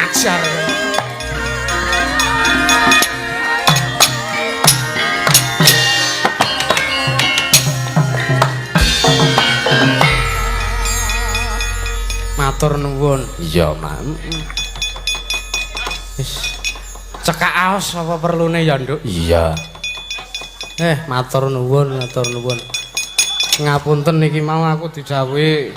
ajar. Matur nuwun. Iya, Mak. Wis. Cekak aos apa perlune ya, Nduk? Iya. Matur nuwun, matur nuwun. Ngapunten iki mau aku didhawuhi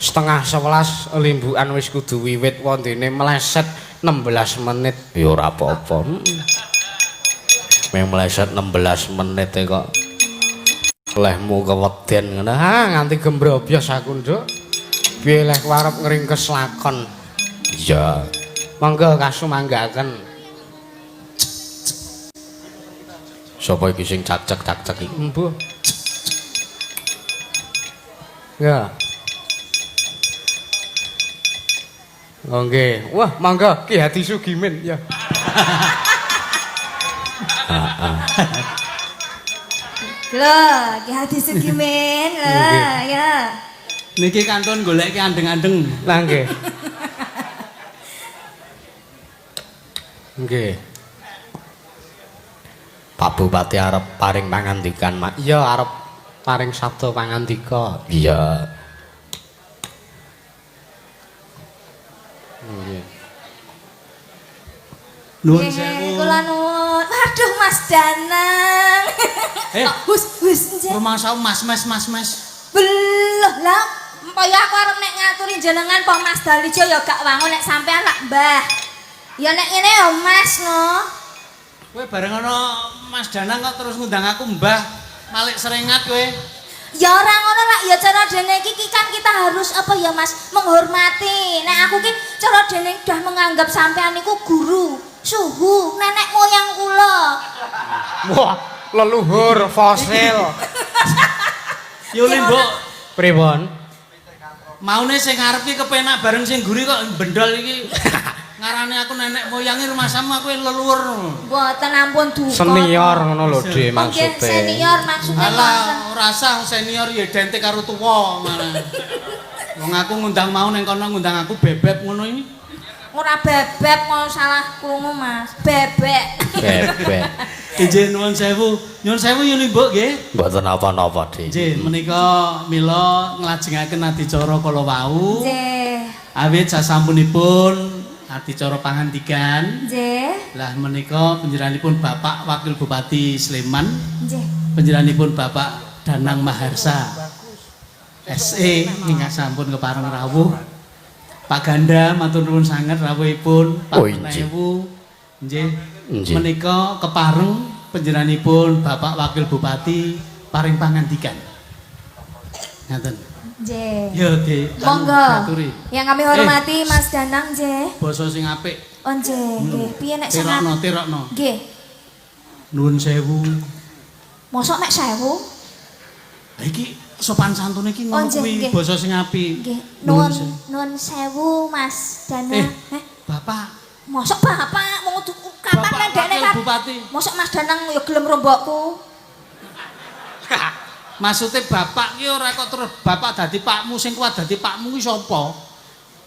10.30 limbukan wis kudu wiwit wondene meleset 16 menit. Ya ora apa-apa. Meng meleset 16 menit e kok. Lehmu keweden ngono. Ha nganti gembrobyos aku, Nduk. Piye leh ku arep ngringkes lakon. Iya. Monggo kasumanggaken. Sapa iki sing cak-cak-cak iki? Embuh. Ya. Oh nggih. Wah, monggo Ki Hadi Sugimin ya. Heeh. Lho, Ki Hadi Sugimin. Lho, ya. Niki kantun goleke andeng-andeng. Lah nggih. Nggih. Pak Bupati arep paring pangandikan, Mak. Iya, arep paring sabda pangandika. Iya. Nggih. Nuwun sewu. Kula nuwun. Waduh, Mas Danang. Hus hus nggih. Rumangsamu Mas Mas Mas Mas. Beloh lah, kaya aku arep nek ngaturi jenengan po Mas Dalijo ya gak wangun nek sampean lak Mbah. Ya nek ngene ya Mas no. Kowe bareng ana Mas Danang kok terus ngundang aku Mbah. Malik seringat kowe. Ya ora ngono lak ya cara dene iki kan kita harus apa ya Mas menghormati. Nek aku ki cara dene udah menganggap sampean niku guru, suhu, nenek moyang kula. Wah, leluhur fosil. Yo Mbok, Pripun? Maune sing ngarep iki kepenak bareng sing guri kok bendol iki. Ngarane aku nenek moyange rumasamu aku leluhur. Mboten ampun duka. Senior ngono lho, Dik, Nggih, maksude. senior maksudnya. Alah, ora sah senior ya identik karo tuwa malah. Wong aku ngundang mau ning kono ngundang aku bebek ngono iki. Ora bebek mau salah krungu Mas. Bebek. Bebek. Nggih nuwun sewu. Nyuwun sewu yo Mbok nggih. Mboten napa-napa, Dik. Nggih, menika mila nglajengaken adicara kala wau. Nggih. Awit sasampunipun adicara pangandikan. Nggih. Lah menika panjenenganipun Bapak Wakil Bupati Sleman, Nggih. panjenenganipun Bapak Danang Maharsa SE ingkang sampun kepareng rawuh. Pak Ganda matur nuwun sanget rawuhipun, Pak Oh, injih. Penewu. Nggih. Injih. Menika kepareng panjenenganipun Bapak Wakil Bupati paring pangandikan. Ngaten. Nggih. Ya, Dik. Monggo. Aturi. Yang kami hormati Mas Danang nggih. Basa sing apik. Oh nggih, nggih. Piye nek sing Tirokno, tirokno. Nggih. Nuwun sewu. Mosok mek 1000? Lah iki sopan santune iki Oh, ngono nggih, kuwi nggih. basa sing apik. Nggih. Nuwun sewu. nuwun sewu Mas Danang. Bapak, Mosok bapak mau kapan Bapak nek dekne Wakil kan? Bupati. Mosok Mas Danang ya gelem rombokku. Maksudnya bapak ki ora kok terus bapak dadi pakmu sing kuat dadi pakmu ki sapa?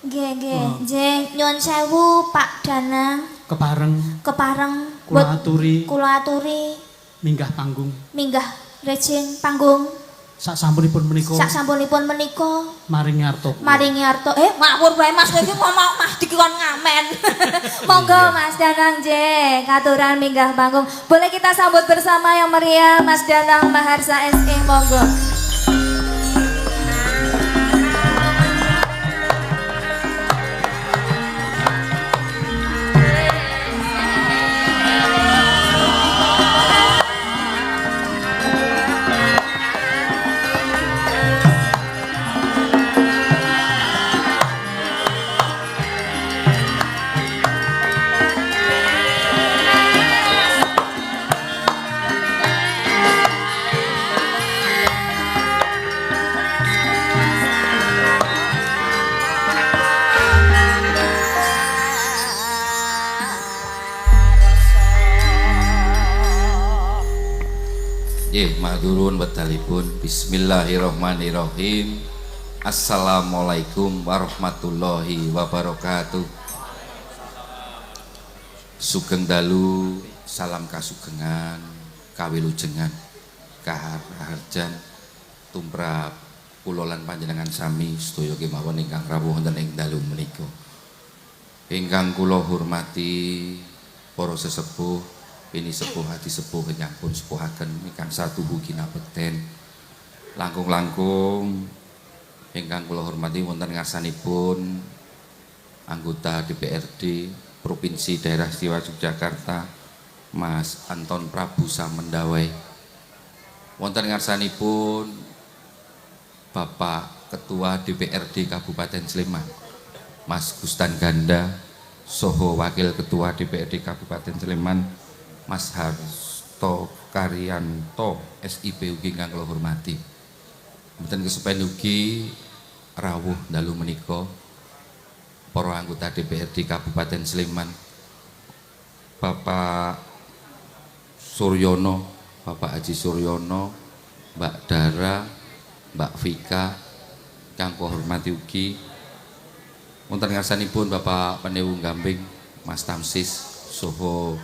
Nggih, nggih. Nggih, nyuwun sewu Pak Danang Kepareng kepareng kula aturi kula aturi minggah panggung. Minggah rejing panggung. Sak sampunipun menika Sak sampunipun menika maringi arta kula. Maringi arta. Ngawur wae Mas, kowe iki ngomong mah dikon ngamen. Monggo Mas Danang J, katuran minggah panggung. Boleh kita sambut bersama yang meriah Mas Danang Maharsa SE, monggo. Nggih, maturun wedalipun. Bismillahirrahmanirrahim. Assalamualaikum warahmatullahi wabarakatuh. Sugeng dalu, salam kasugengan, kawilujengan, kaharjan tumrap kula lan panjenengan sami sedaya kemawon ingkang rawuh wonten ing dalu menika. Ingkang kula hormati para sesepuh, pinisepuh, adi sepuh ingkang pun sepuhaken ingkang satuhu kinabekten. Langkung-langkung ingkang kula hormati wonten ngarsanipun anggota DPRD Provinsi Daerah Istimewa Yogyakarta Mas Anton Prabu Samendawai. Wonten ngarsanipun Bapak Ketua DPRD Kabupaten Sleman Mas Gustan Ganda, soho Wakil Ketua DPRD Kabupaten Sleman Mas Harto Karyanto SIP ugi ingkang kula hormati. Mboten kesupen ugi rawuh dalu menika para anggota DPRD Kabupaten Sleman, Bapak Suryono, Bapak Haji Suryono, Mbak Dara, Mbak Vika, kang kula hormati ugi wonten ngarsanipun Bapak Penewu Gambing, Mas Tamsis, soho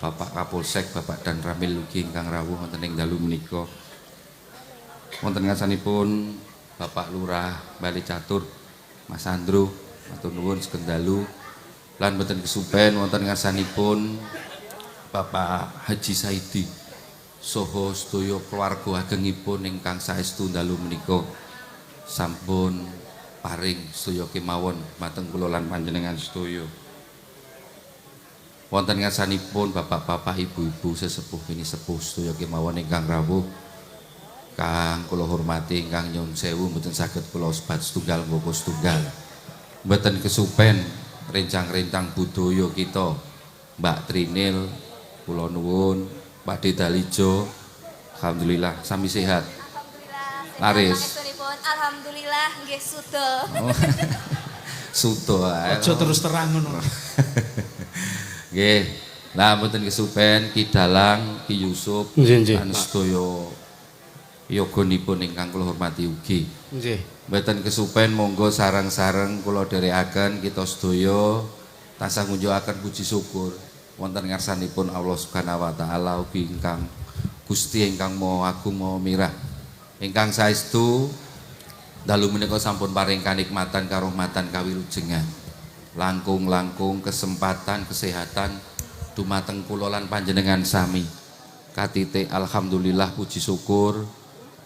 Bapak Kapolsek, Bapak Danramil ugi ingkang rawuh wonten ing dalu menika. Wonten ngarsanipun Bapak Lurah Bali Catur, Mas Andro, matur nuwun sugeng dalu. Lan boten kesupen wonten ngarsanipun Bapak Haji Saidi soho sedaya keluarga agengipun ingkang saestu dalu menika sampun paring sedaya kemawon mateng kula lan panjenengan sedaya. Wonten ngarsanipun bapak-bapak, ibu-ibu, sesepuh pinisepuh sedaya kemawon ingkang rawuh kang kula hormati, ingkang nyuwun sewu mboten saged kula sebat setunggal mboko setunggal. Mboten kesupen rencang-rencang budaya kita Mbak Trinil, kula nuwun, Pak Dalijo, alhamdulillah sami sehat. Alhamdulillah. Laris. Alhamdulillah nggih suda. Oh. Suda ae. Aja terus terang ngono. Nggih. Lah mboten kesupen Ki Dalang, Ki Yusuf, Nggih, nggih. lan sedaya yoganipun ingkang kula hormati ugi. Nggih. Mboten kesupen monggo sareng-sareng kula dherekaken kita sedaya tansah ngunjukaken puji syukur wonten ngarsanipun Allah Subhanahu wa taala ugi ingkang Gusti ingkang Maha Agung Maha Mirah. Ingkang saestu dalu menika sampun paring kanikmatan karohmatan kawilujengan. Langkung-langkung kesempatan kesehatan dumateng kula lan panjenengan sami. Katite alhamdulillah puji syukur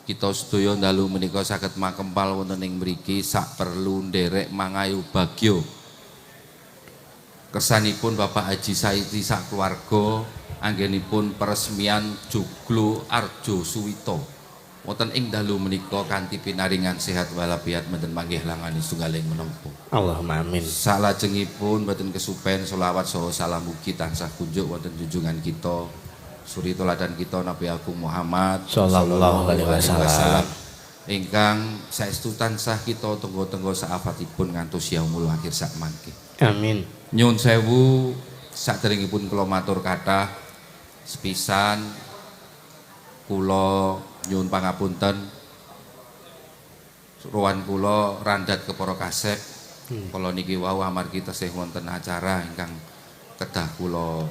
kita sedaya dalu menika saged makempal wonten ing mriki sak perlu nderek mangayu bagya. Kersanipun Bapak Haji Saidi sak keluarga anggenipun peresmian Joglo Arjo Suwito. Wonten ing dalu menika kanthi pinaringan sehat walafiat mboten manggih langan setunggaling menapa. Allahumma amin. Salajengipun mboten kesupen selawat saha salam ugi tansah kunjuk wonten junjungan kita suri teladan kita Nabi Agung Muhammad Sallallahu alaihi wasallam. Ingkang saestu tansah kita tenggo-tenggo saafatipun ngantos yaumul akhir sak mangke. Amin. Nyuwun sewu saderengipun kula matur kathah sepisan kula nyuwun pangapunten ruwan kula randhat kepara kasep. Kula niki wau amargi tesih wonten acara ingkang kedah kula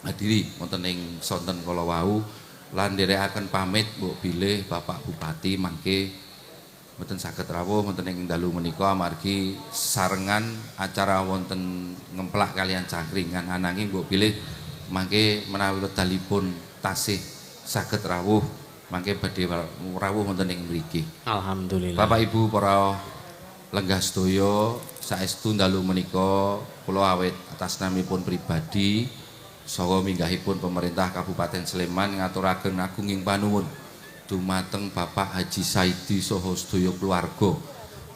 hadiri wonten ing sonten kala wau lan nderekaken pamit mbok bilih Bapak Bupati mangke mboten saged rawuh wonten ing dalu menika amargi sarengan acara wonten Ngemplak kalian Cangkringan, ananging mbok bilih mangke menawi wedalipun tasih saged rawuh mangke badhe rawuh wonten ing mriki. Alhamdulillah. Bapak Ibu para lenggah sedaya, saestu dalu menika kula awit atas namipun pribadi saha minggahipun pemerintah Kabupaten Sleman ngaturaken agunging panuwun dumateng Bapak Haji Saidi saha sedaya keluarga.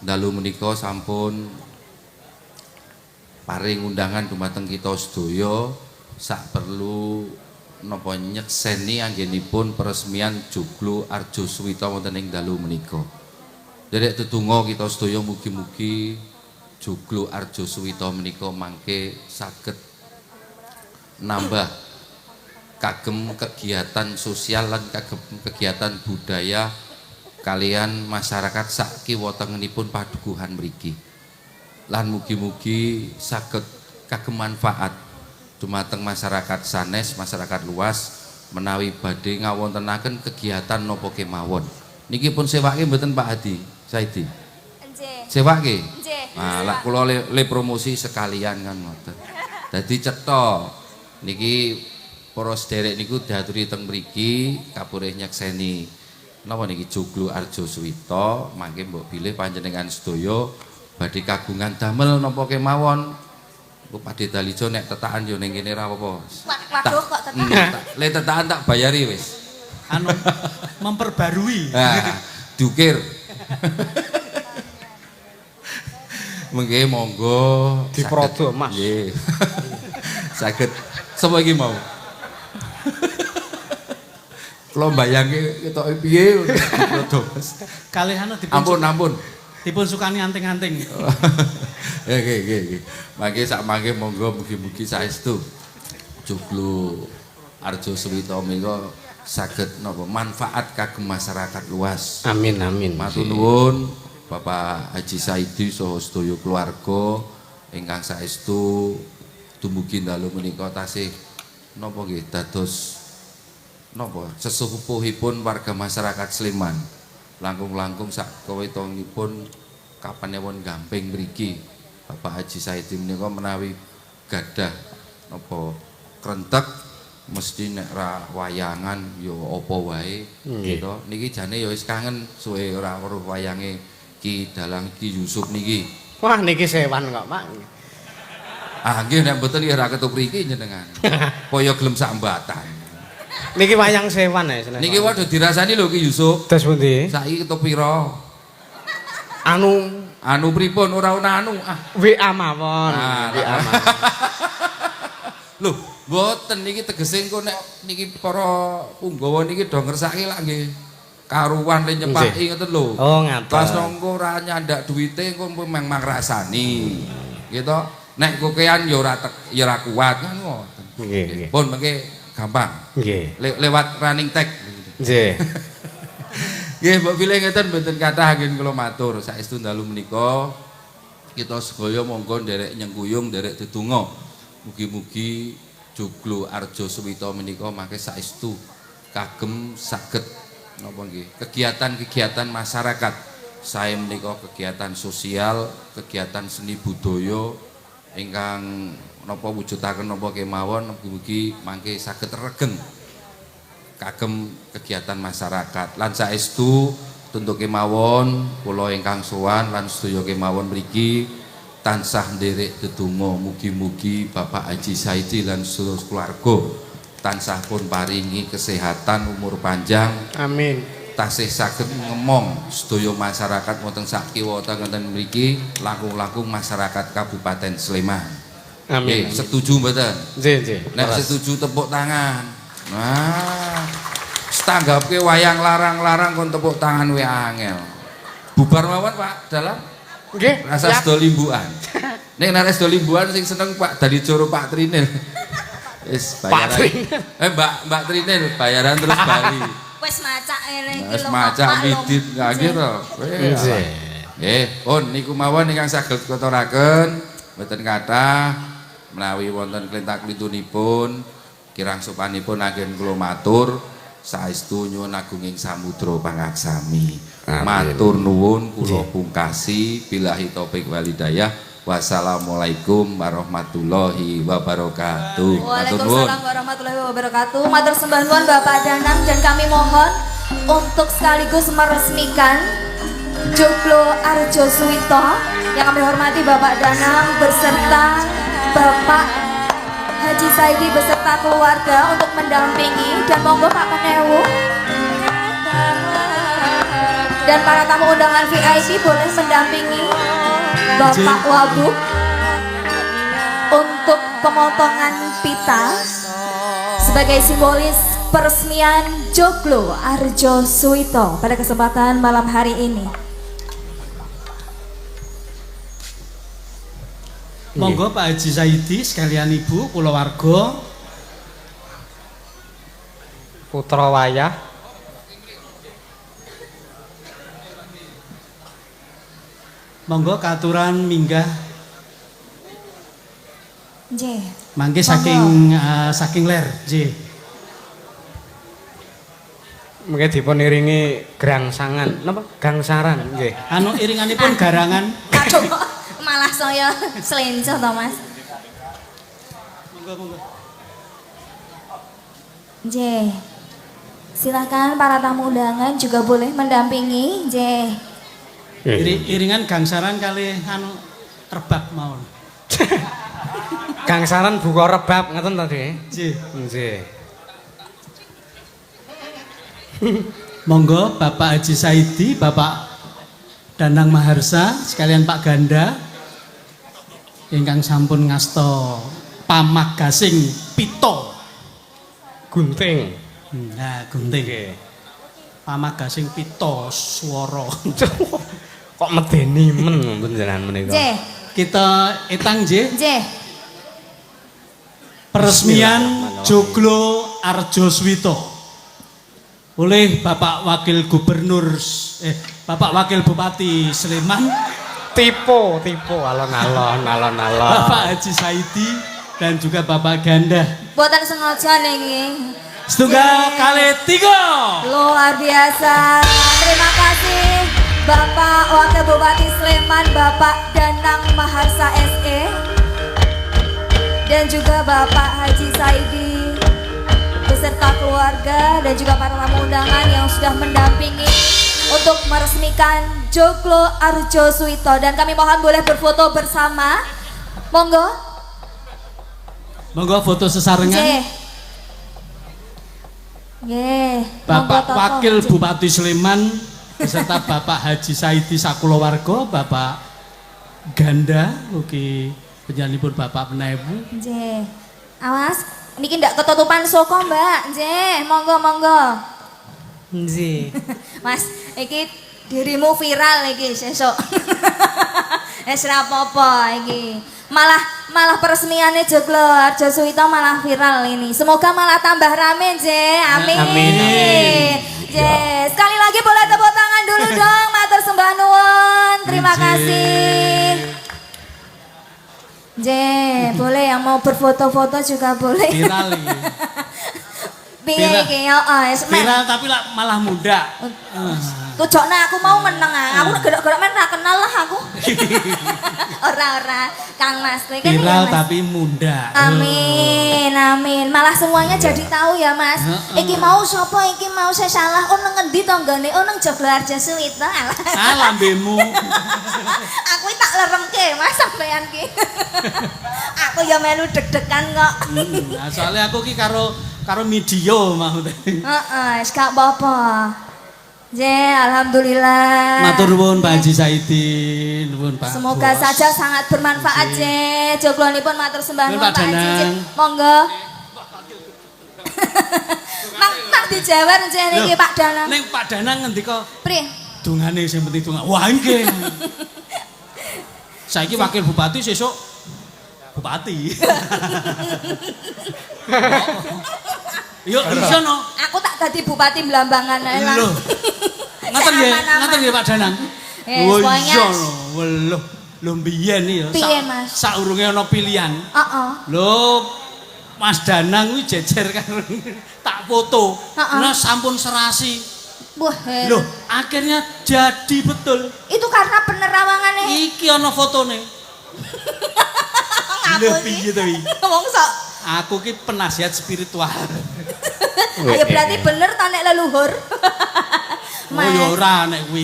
Dalu menika sampun paring undangan dumateng kita sedaya sak perlu napa nyekseni anggenipun peresmian Joglo Arjo Suwita wonten ing dalu menika. Nderek tetungga kita sedaya mugi-mugi Joglo Arjo Suwita menika mangke saged nambah kagem kegiatan sosial lan kagem kegiatan budaya kalian masyarakat sak kiwa tengenipun padukuhan mriki. Lan mugi-mugi saged kagem manfaat Dumateng masyarakat sanes, masyarakat luas menawi badhe ngawontenaken kegiatan napa kemawon. Niki pun sewake mboten Pak Hadi Saidi? Nggih. Sewake? Nggih. Nah, lak kula le promosi sekalian kan ngoten. Dadi cetha niki para sederek niku diaturi teng mriki kapurih nyekseni napa niki Joglo Arjo Suwito mangke mbok bilih panjenengan sedaya badhe kagungan damel napa kemawon. Engko Pakde Dalijo nek tetakan yo ning kene ra apa-apa. Waduh kok tetakan. Le tetakan tak bayari wis. Anu memperbarui. Nah, dukir. Mengke monggo Diprodo, Mas. Nggih. Saged sapa iki mau? Kula mbayangke ketoke piye diprodo, Mas. Kalih anu dipun Ampun, ampun. Dipun sukani anting-anting. Ya nggih nggih nggih. Mangke sak mangke monggo mugi-mugi saestu Joglo Arjo Suwito menika saged napa manfaat kagem masyarakat luas. Amin amin. Matur nuwun Bapak Haji Saidi saha sedaya keluarga ingkang saestu dumugi dalu menika tasih napa nggih dados napa sesepuhipun warga masyarakat Sleman. Langkung-langkung sak kawitongipun kapanewon Gamping mriki. Bapak Haji Saidi menika menawi gadah napa krentek mesti nek ra wayangan ya apa wae gitu. Niki jane ya wis kangen suwe ora weruh wayange Ki Dalang Ki Yusuf niki. Wah niki sewan kok, Pak. Ah nggih nek mboten ya ora ketupriki jenengan. Kaya gelem sambatan. Niki wayang sewan ya. Niki waduh dirasani lho Ki Yusuf. Terus pundi? Saiki ketuk pira? Anu anu pripun ora ana anu ah. WA mawon. Ah, WA mawon. Lho, mboten niki tegese engko nek niki para punggawa niki do ngersake lak nggih karuwan le nyepaki ngoten lho. Oh, ngaten. Pas engko ora nyandak duwite engko memang ngrasani. Gitu. Nek kokean ya ora ya ora kuat kan ngoten. Nggih, nggih. Pun mengke gampang. Nggih. Lewat running tag. Nggih. Nggih, mbok pilih ngeten mboten kathah nggih kula matur. Saestu dalu menika kita sedaya monggo nderek nyengkuyung, nderek dedonga. Mugi-mugi Joglo Arjo Suwito menika mangke saestu kagem saged napa nggih kegiatan-kegiatan masyarakat. Sae menika kegiatan sosial, kegiatan seni budaya ingkang napa wujudaken napa kemawon mugi-mugi mangke saged regeng kagem kegiatan masyarakat. Lan saestu tentu kemawon kula ingkang sowan lan sedaya kemawon mriki tansah nderek dedonga mugi-mugi Bapak Haji Saidi lan seluruh keluarga tansah pun paringi kesehatan, umur panjang. Amin. Tasih saged ngemong sedaya masyarakat wonten sak kiwa tengen mriki langkung-langkung masyarakat Kabupaten Sleman. Amin. Setuju mboten? Nggih, nggih. Nek setuju tepuk tangan. Nah, tanggapke wayang larang-larang kon tepuk tangan we angel. Bubar mawon Pak Dalang. Nggih. Rasa sedo limbukan. Nek nek sedo limbukan sing seneng Pak Dalijoro Pak Trinil. Wis bayaran. Pak Trinil. Mbak Trinil bayaran terus bali. Wis macak ngene iki Wis lho. macak midit nggih to. Nggih. Nggih, pun niku mawon ingkang saged kuturaken mboten kathah menawi wonten klentak-klintunipun kirang sopanipun anggen kula matur saestu nyuwun agunging samudra pangaksami. Matur nuwun kula pungkasi billahi taufik walhidayah. Wassalamualaikum warahmatullahi wabarakatuh. Waalaikumsalam warahmatullahi wabarakatuh. Matur sembah nuwun Bapak Danang dan kami mohon untuk sekaligus meresmikan Joglo Arjo Suwito yang kami hormati Bapak Danang beserta Bapak Haji Saidi beserta keluarga untuk mendampingi dan monggo Pak Penewu dan para tamu undangan VIP boleh mendampingi Bapak Wabub untuk pemotongan pita sebagai simbolis peresmian Joglo Arjo Suwito pada kesempatan malam hari ini. Monggo Pak Haji Saidi sekalian Ibu kulawarga putra wayah monggo katuran minggah Nggih. Mangke saking saking ler, nggih. Mungkin dipun iringi grangsangan, napa? Gangsaran nggih. Anu iringanipun garangan. Aduh, malah saya selenco to, Mas. Monggo, monggo. Nggih. Silakan para tamu undangan juga boleh mendampingi, nggih. Iringan gangsaran kali anu rebab mawon. Gangsaran buka rebab ngoten to, Dik? Nggih. Nggih. Monggo Bapak Haji Saidi, Bapak Danang Maharsa, sekalian Pak Ganda ingkang sampun ngasta pamagasing pito. Gunting. Nah, gunting. Nggih. Pamagasing pito swara. Kok medeni men panjenengan menika. Nggih. Kita etang nggih. Nggih. Peresmian Joglo Arjo Swito oleh Bapak Wakil Gubernur Bapak Wakil Bupati Sleman. Tipe, tipe alon-alon, alon-alon. Bapak Haji Saidi dan juga Bapak Ganda. Boten sengaja niki. Setunggal kali tiga. Luar biasa. Terima kasih Bapak Wakil Bupati Sleman, Bapak Danang Maharsa SE, dan juga Bapak Haji Saidi beserta keluarga dan juga para tamu undangan yang sudah mendampingi untuk meresmikan Joglo Arjo Suwito, dan kami mohon boleh berfoto bersama. Monggo. Monggo foto sesarengan. Nggih. Nggih. Bapak Monggo, Toto. Wakil Bupati Sleman beserta Bapak Haji Saidi sakulawarga, Bapak Ganda ugi panjenenganipun Bapak Penewu. Nggih. Awas, niki ndak ketutupan soko, Mbak. Nggih, monggo monggo. Nggih. Mas, iki dirimu viral iki sesuk. Wis ra apa-apa iki. Malah malah peresmiannya Joglo Arjo Suwito malah viral ini. Semoga malah tambah rame, Nggih. Amin. Amin, amin. Nggih. Sekali lagi boleh tepuk tangan dulu dong, matur sembah nuwun. Terima Nggih. kasih. Nggih, boleh yang mau berfoto-foto juga boleh. Viral iki. Piye Viral. iki? Heeh, wis men. Viral tapi lah malah muda. Tujokna aku mau meneng ah. Aku gerak-gerak men ra kenal lah aku. Ora ora, Kang Mas. Kowe kan ya, Viral Mas. tapi muda. Amin, amin. Malah semuanya jadi tahu ya, Mas. Heeh. Iki mau sapa, iki mau saya salah. Oh nang ngendi tanggane? Oh nang Joglo Arjo Suwito. Alah. Ah, lambemu. Aku iki tak leremke, Mas, sampean ki. Aku ya melu deg-degan kok. Nah, soalnya aku ki karo karo media mau. Heeh, wis gak apa-apa. Nggih, alhamdulillah. Matur nuwun Pak Haji Saidi, nuwun Pak. Semoga Bos. saja sangat bermanfaat, Nggih. Joglonipun matur sembah Nuwun, nuwun Pak Pak Haji. Danang. Monggo. Mang mang dijewer nggih niki Loh, Pak Danang. Ning Pak Danang ngendika Pri? Dungane sing penting donga. Wah nggih. Saiki wakil bupati, sesuk bupati. Yo iso no. Aku tak dadi bupati Blambangan ae lah. Lho. Ngaten nggih, Aman-aman. ngaten nggih Pak Danang. Eh, Oh, pokoknya- iya no. Weluh. Lho mbiyen iki ya. Piye, Mas? Saurunge ana pilihan. Heeh. Lho Mas Danang kuwi jejer karo tak foto. Heeh. Nah sampun serasi. Wah, her. Loh, akhirnya jadi betul. Itu karena penerawangane. Iki ana fotone. Lho Ngapu piye to iki? Wong sok. Aku ki penasihat spiritual. Ayo berarti bener ta nek leluhur. Oh ya ora nek kuwi.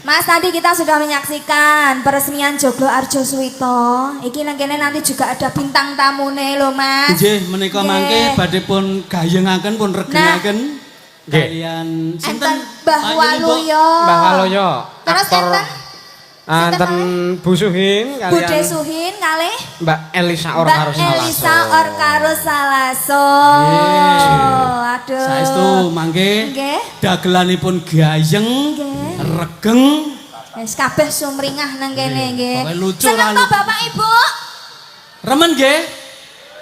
Mas, tadi kita sudah menyaksikan peresmian Joglo Arjo Suwito. Iki nang kene nanti juga ada bintang tamune lho, Mas. Nggih, menika Nggih. mangke badhe pun gayengaken pun regengaken Nggih. kalian sinten? Enten Mbah Pak Yuni, Mbok? Waluyo. Mbah Waluyo. Terus aktor enten Enten Bu Suhin Bude kalian Suhin kalih Mbak Elisa Mbak Orkaro Elisa Orkaro Salaso. Aduh. Saestu mangke Nggih. dagelanipun gayeng, Nggih. regeng. Wis kabeh sumringah nang kene nggih. Pokoke lucu Seneng ra to lucu. Bapak Ibu? Remen nggih?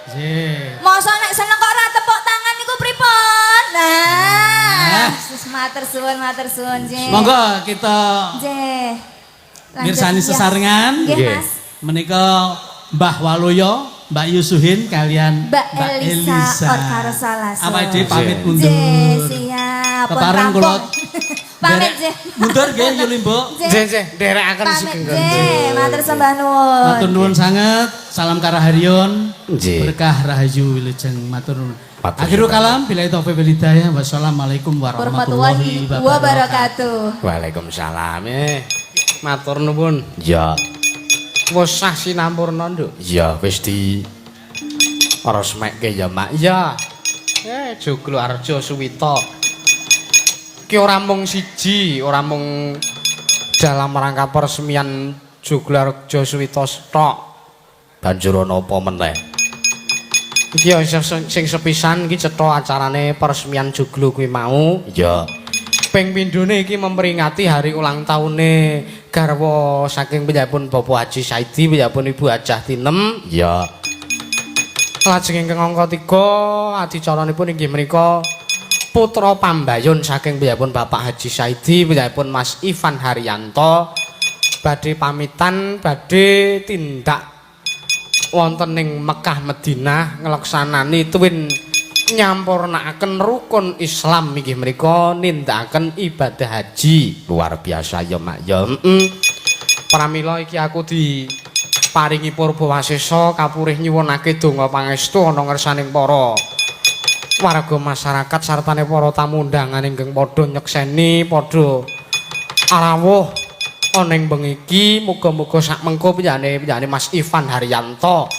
Nggih. Masa nek seneng kok ora tepuk tangan niku pripun? Nah, Nah. matur suwun nggih. Monggo kita Nggih. Lanjut, mirsani ya. sesarengan. Nggih, Nggih. Mas. Menika Mbah Waluyo. Mbak Yusuhin kalian Mbak Elisa Otkarsa. Awake dhewe pamit Nggih. mundur. Nggih, siap. Pun Kepareng kula Pamit nggih. Mundur nggih Yulimbo. Nggih, nggih, nderekaken Pamit sugeng. nggih, matur sembah nuwun. Matur nuwun sanget. Salam karaharyon. Nggih. Berkah rahayu wilujeng matur nuwun. Matur Akhirul nuwun. kalam billahi taufik wal hidayah. Wassalamualaikum warahmatullahi Warahmatullahi wabarakatuh. wabarakatuh. Waalaikumsalam. Matur nuwun. Ya. Wis sah sinampurna, Nduk. Iya, wis di resmekke ya, Mak. Iya. Joglo Arjo Suwita. Ki ora mung siji, ora mung dalam rangka peresmian Joglo Arjo Suwita tok. Banjur ana apa meneh? Iki ya sing sepisan iki cetha acarane peresmian Joglo kuwi mau. Iya. Ping pindhone iki memperingati hari ulang tahune garwa saking piyambakipun Bapak Haji Saidi piyambakipun Ibu Hajah Tinem. Iya. Lajeng ingkang angka 3 adicaranipun inggih menika putra pambayun saking piyambakipun Bapak Haji Saidi piyambakipun Mas Ivan Haryanto badhe pamitan badhe tindak wonten ing Mekah Madinah nglaksanani tuwin nyampurnakaken rukun Islam inggih menika nindakaken ibadah haji. Luar biasa ya, Mak ya. Heeh. Pramila iki aku diparingi purba wasesa kapurih nyuwunake donga pangestu ana ngersaning para warga masyarakat sartane para tamu undangan ingkang padha nyekseni padha rawuh ana ing bengi iki. Muga-muga sak mengko piyane Mas Ivan Haryanto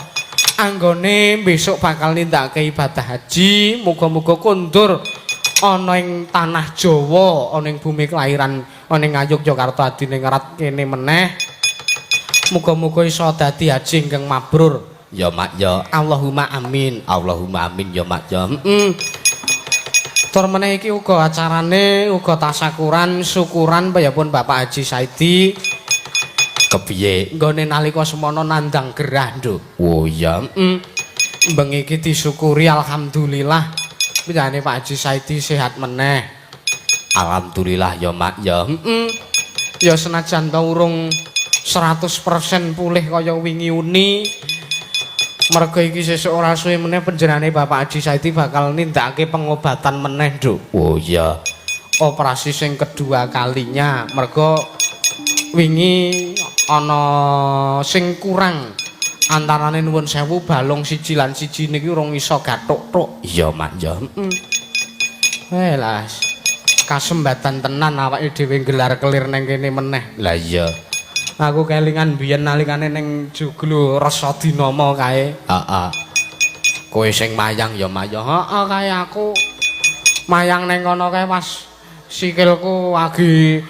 anggone besok bakal nindakake ibadah haji, muga-muga kondur ana ing tanah Jawa, ana ing bumi kelahiran ana ing Ngayogyakarta adiningrat kene meneh. Muga-muga iso dadi haji ingkang mabrur. Ya, Mak ya. Allahumma amin. Allahumma amin ya, Mak ya. Heeh. Tur meneh iki uga acarane uga tasakuran syukuran piyambakipun Bapak Haji Saidi. Kepiye nggone nalika semono nandang gerah, Nduk. Oh iya, heeh. Bengi iki disyukuri alhamdulillah piyambake Pak Haji Saidi sehat meneh. Alhamdulillah ya, Mak ya. Heeh. Ya senajan ta urung 100% pulih kaya wingi uni. Merga iki sesuk ora suwe meneh panjenengane Bapak Haji Saidi bakal nindakake pengobatan meneh, Nduk. Oh iya. Operasi sing kedua kalinya merga wingi ana sing kurang antarane nuwun sewu balung siji lan siji niki urung iso gathuk-thuk. Iya, Mak ya. Heeh. Eh lah, kasembatan tenan awake dhewe gelar kelir nang kene meneh. Lah iya. Aku kelingan biyen nalikane ning Joglo Rasa Dinama kae. Heeh. Kowe sing mayang ya, Mak ya. Heeh, kae aku mayang ning kono kae pas sikilku lagi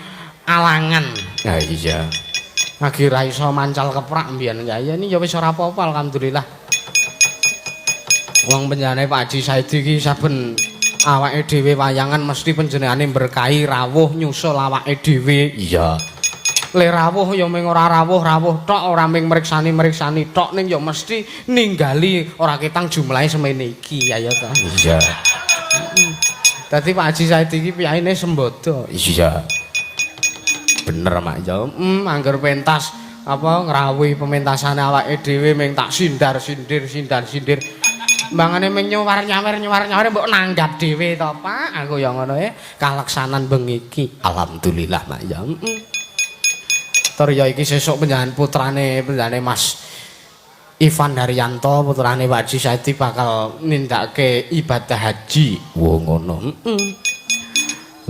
alangan. Ha iya. Lagi ra iso mancal keprak mbiyen. Ya iya ini ya wis ora apa-apa alhamdulillah. Wong penjenengane Pak Haji Saidi iki saben awake dhewe wayangan mesti panjenengane berkahi rawuh nyusul awake dhewe. Iya. Le rawuh ya mung ora rawuh-rawuh tok, ora mung mriksani-mriksani tok, ning ya mesti ninggali ora ketang jumlahe semene iki, ayo to. Iya. Dadi Pak Haji Saidi iki piyaine sembodo. Iya. Bener, Mak ya. Angger pentas apa ngrawuhi pementasane awake dhewe mung tak sindar-sindir sindar-sindir. Mbangane mung nyuwar-nyawer nyuwar-nyawer mbok nanggap dhewe to, Pak. Aku ya ngono e kalaksanan bengi iki. Alhamdulillah, Mak ya. Tur ya iki sesuk panjenengan putrane panjenengane Mas Ivan Haryanto putrane Pak Haji Saidi bakal nindakake ibadah haji. Wo ngono. Heeh.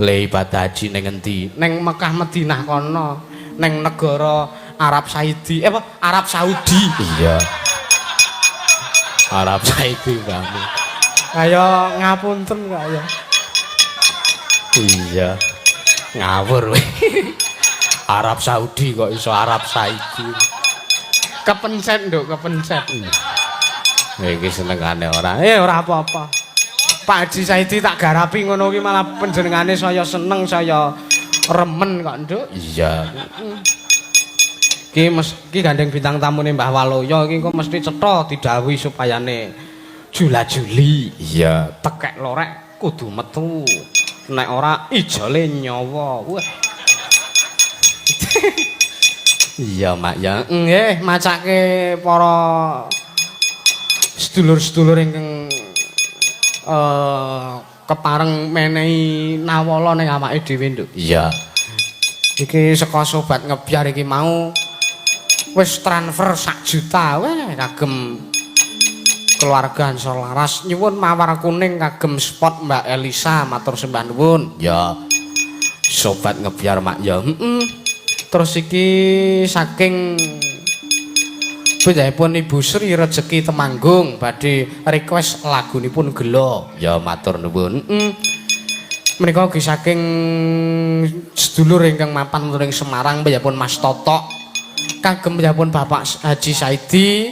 Le ibadah haji ning endi? Ning Mekah Madinah kono, ning negara Arab Saidi, apa? Arab Saudi. Iya. Arab Saidi mbahmu. Kaya ngapunten kaya. Iya. Ngawur kowe. Arab Saudi kok iso Arab Saidi. Kepencet, Nduk, kepencet. Iki senengane ora. Ora apa-apa. Pak Haji Saidi tak garapi ngono ki malah panjenengane saya seneng, saya remen kok, Nduk. Iya. Ki ki gandeng bintang tamune Mbah Waloyo iki engko mesti cetha didhawuhi supayane jula-juli. Iya, tekek lorek kudu metu. Nek ora ijole nyawa. Wah. Iya, Mak ya. Nggih, macake para sedulur-sedulur ingkang kepareng menehi nawala ning awake dhewe, Nduk. Iya. Iki saka sobat ngebyar iki mau wis transfer 1 juta weh kagem keluarga Ansor Laras. Nyuwun mawar kuning kagem spot Mbak Elisa, matur sembah nuwun. Ya. Sobat ngebyar mak ya. Heeh. Terus iki saking pun Ibu Sri Rezeki Temanggung badhe request lagunipun Gelo. Ya matur nuwun. Menika ugi saking sedulur ingkang mapan wonten ing Semarang pun Mas Totok kagem pun Bapak Haji Saidi,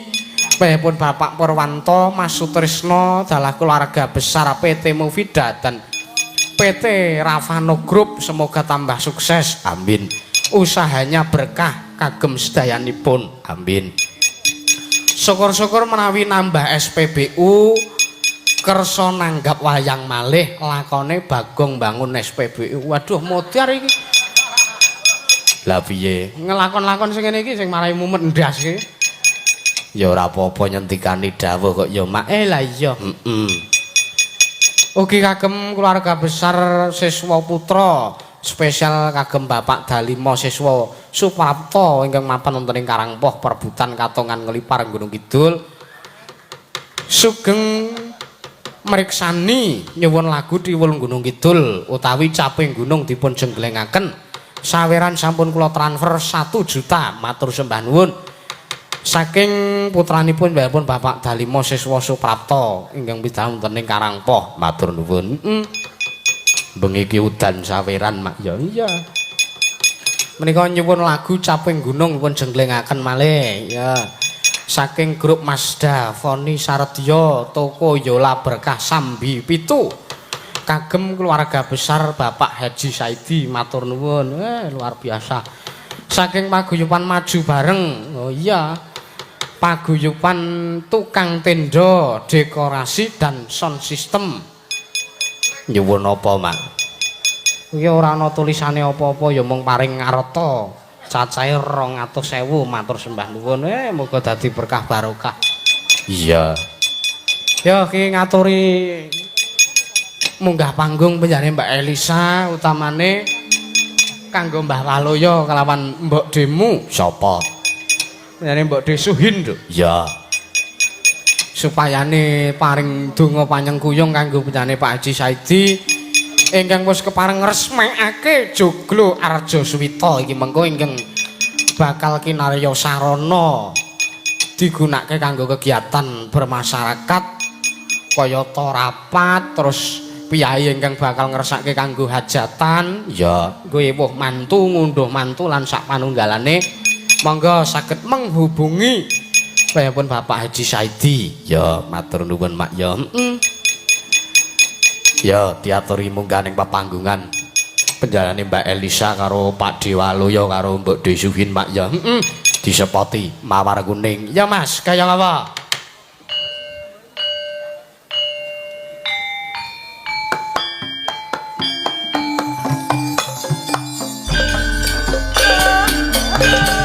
pun Bapak Purwanto, Mas Sutrisno dalah keluarga besar PT Mufida dan PT Ravano Group semoga tambah sukses. Amin. Usahanya berkah kagem sedayanipun. Amin. Syukur-syukur menawi nambah SPBU kersa nanggap wayang malih lakone Bagong bangun SPBU. Waduh modar iki. Lah piye? Ngelakon-lakon sing ngene iki sing marai mumet ndas iki. Ya ora apa-apa nyentikani dawuh kok ya mak. Lah iya. Heeh. Ugi kagem keluarga besar Siswa Putra, spesial kagem Bapak Dalimo Siswa Suprapto ingkang mapan wonten ing Karangpoh Perbutan Katongan Nglipar Gunung Kidul. Sugeng mriksani nyuwun lagu Tiwul Gunung Kidul utawi Caping Gunung dipun jengglengaken. Saweran sampun kula transfer 1 juta, matur sembah nuwun. Saking putranipun pun Bapak Dalimo Siswa Suprapto ingkang pidhawuh wonten ing Karangpoh, matur nuwun. Bengi iki udan saweran mak ya. Iya. Menika nyuwun lagu Caping Gunung pun jenglengaken malih ya. Saking grup Mazda Foni Sardya toko Yola Berkah Sambi 7 kagem keluarga besar Bapak Haji Saidi, matur nuwun. Luar biasa. Saking paguyuban maju bareng. Oh iya. Paguyuban tukang tenda, dekorasi dan sound system. Nyuwun apa, Mak? Iki ora ana tulisane apa-apa ya mung paring ngarta. Cacahe 200.000, matur sembah nuwun. Muga dadi berkah barokah. Iya. Ya iki ngaturi munggah panggung penjane Mbak Elisa utamane kanggo Mbah Waloyo kelawan Mbok Demu. Sapa? Penjane Mbok Desuhin, Nduk. Iya. Supayane paring donga panyengkuyung kanggo penjane Pak Haji Saidi ingkang wis kepareng ngresmekake Joglo Arja Suwita iki mengko ingkang bakal kinarya sarana digunakake kanggo kegiatan bermasyarakat kayata rapat, terus piyayi ingkang bakal ngresake kanggo hajatan ya nggo ewuh mantu, ngunduh mantu lan sak panunggalane. Monggo saged menghubungi pun Bapak Haji Saidi. Ya matur nuwun mak ya. Ya diaturi munggah ning papanggungan penjalane Mbak Elisa karo Pak Dewaloyo karo Mbok Desuhin mak ya. Disepoti mawar kuning. Ya Mas, kaya apa? Bye.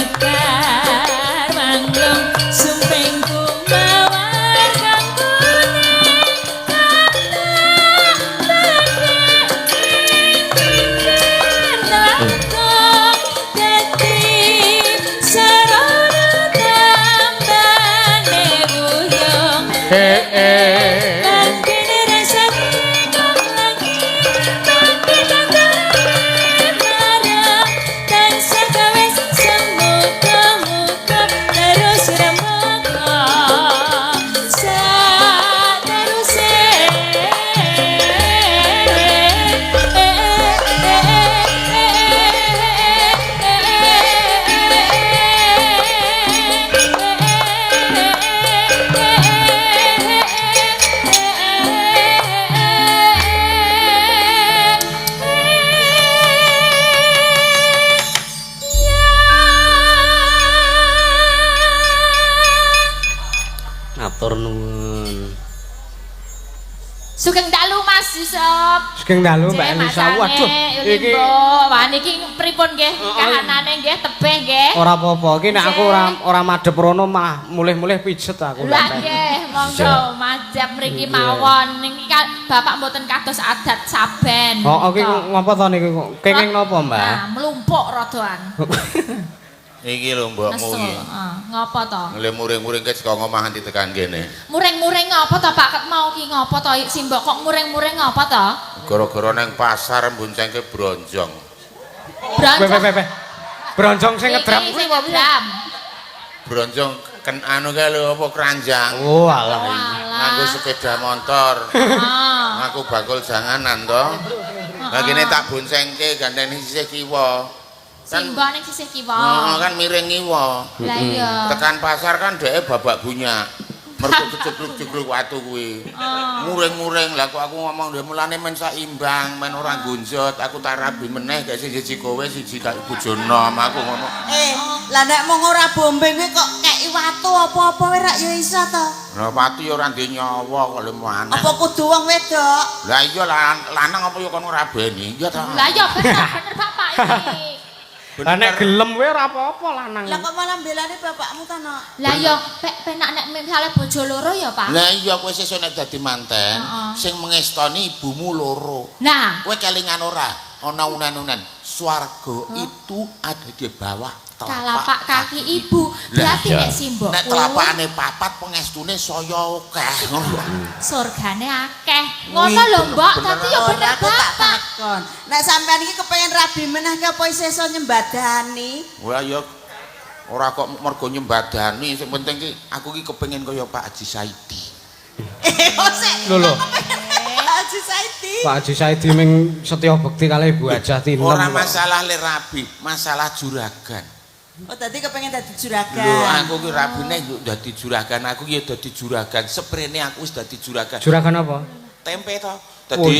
Mekar manglung sumping kumawar kang kuning kang tak ing pinggir telaga dadi sarana tambane wuyung. Mangkene rasane kang lagi mangke tanggane marang tansah gawe semuga-muga terus rembuka sateruse. Matur nuwun. Sugeng dalu Mas Yusuf. Sugeng dalu Mbak Elisa. Waduh, iki wah niki pripun nggih kahanane nggih tebih nggih. Ora apa-apa. Iki nek aku ora madhep rono malah mulih-mulih pijet aku. Lah nggih, monggo majap mriki mawon. Niki Bapak mboten kados adat saben. Oh, iki ngopo to niku? Kenging napa, Mbak? Nah, mlumpuk rodoan. Iki lho mbokmu iki. Heeh, ngopo to? Ngle muring-muring ke saka ngomah nganti tekan kene. Muring-muring ngopo to Pak? Ket mau ki ngopo to simbok kok muring-muring ngopo to? Gara-gara nang pasar mboncengke bronjong. Bronjong. Weh. Bronjong sing ngedram kuwi apa piye? Bronjong ken anu kae lho apa keranjang. Oh alah. Nganggo sepeda motor. Ngaku bakul janganan to. Lah kene tak boncengke gandeng sisih kiwa. Simbok ning sisih kiwa. Heeh, kan miring ngiwa. Lah iya. Tekan pasar kan dheke babak bunyak. Mergo kecebluk-cebluk watu kuwi. Muring-muring lah kok aku ngomong ndek mulane men saimbang, men ora nggonjot, aku tak rabi meneh gak siji kowe siji tak bojo nom aku ngono. Lah nek mung ora bombing kuwi kok keki watu apa-apa wae rak ya iso to. Lah watu ya ora ndek nyawa kok lho maneh. Apa kudu wong wedok? Lah iya lanang apa ya kono rabeni? Iya ta. Lah iya bener bapak iki. Lah nek gelem wae ora apa-apa lanang. Lah kok malah mbelane bapakmu ta, Nok? Lah iya penak nek misale bojo loro ya, Pak. Lah iya kowe sesuk nek dadi manten sing mengestoni ibumu loro. Nah, kowe kelingan ora? Ana unan-unan. Swarga itu ada di bawah telapak kaki ibu. Berarti nek simbokku nek telapakane papat pengestune saya akeh ngono. Surgane akeh. Ngono lho, Mbok. Dadi ya bener bapak. Takon. Nek sampean iki kepengin rabi meneh ki apa isih iso nyembadani? Ora ya ora kok mergo nyembadani, sing penting ki aku ki kepengin kaya Pak Haji Saidi. Lho lho. Pak Haji Saidi. Pak Haji Saidi ming setya bekti kalih Ibu Hajah Tinem. Ora masalah le rabi, masalah juragan. Oh, dadi kepengin dadi juragan. Lho, aku ki rabine yo dadi juragan, aku ki dadi juragan. Seprene aku wis dadi juragan. Juragan apa? Tempe to. Dadi oh,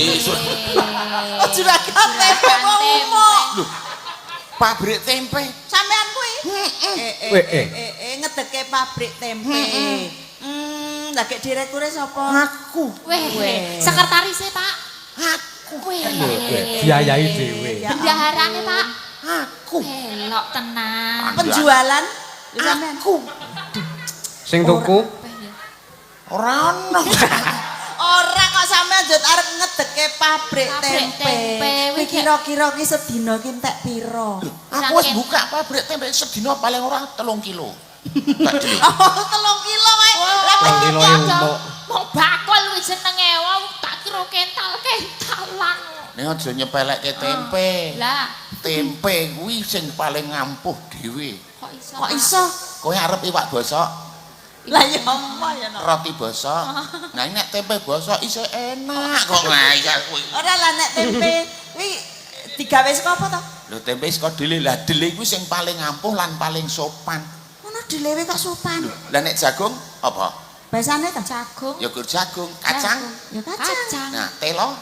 juragan tempe kok umuk. Lho, pabrik tempe. Sampean kuwi? Heeh. Ngedeke pabrik tempe. Lah gek direkture sapa? Aku. Weh, sekretarise, Pak. Aku. Weh. Biayai dhewe. Bendaharane, Pak. Aku. Elok tenan. Penjualan aku. Sing tuku ora ono. Ora kok sampean njut arep ngedeke pabrik tempe. Kuwi kira-kira ki sedina ki entek pira? Aku wis buka pabrik tempe sedina paling ora 3 kilo. Oh, 3 kilo wae. Lah 3 kilo umuk. Wong bakul kuwi jenenge wong tak kira kental-kentalan. Nek aja nyepelekke tempe. Lah, tempe kuwi sing paling ngampuh dhewe. Kok iso? Kok iso? Kowe arep iwak bosok? Lah ya apa ya no. Roti bosok. Nah nek tempe bosok isih enak kok ngayal kuwi. Ora lah nek tempe kuwi digawe saka apa to? Lho tempe saka dele. Lah dele kuwi sing paling ampuh lan paling sopan. Ngono delewe kok sopan. Lah nek jagung apa? Basane ta? Jagung. Ya gur jagung, kacang. Ya kacang. Nah, telo.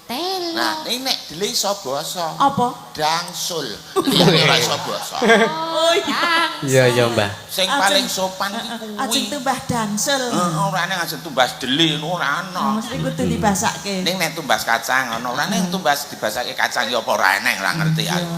Telo. Nah, ini nek dele iso basa. Apa? Dangsul. Liyane ora iso basa. Oh iya. Iya iya, Mbah. Sing paling sopan iki kuwi. Ajeng tumbas dangsul. Heeh, ora nek ajeng tumbas dele ora ana. Mesti kudu dibasake. Ning nek tumbas kacang ana, ora nek tumbas dibasake kacang ya apa ora eneng ora ngerti aku.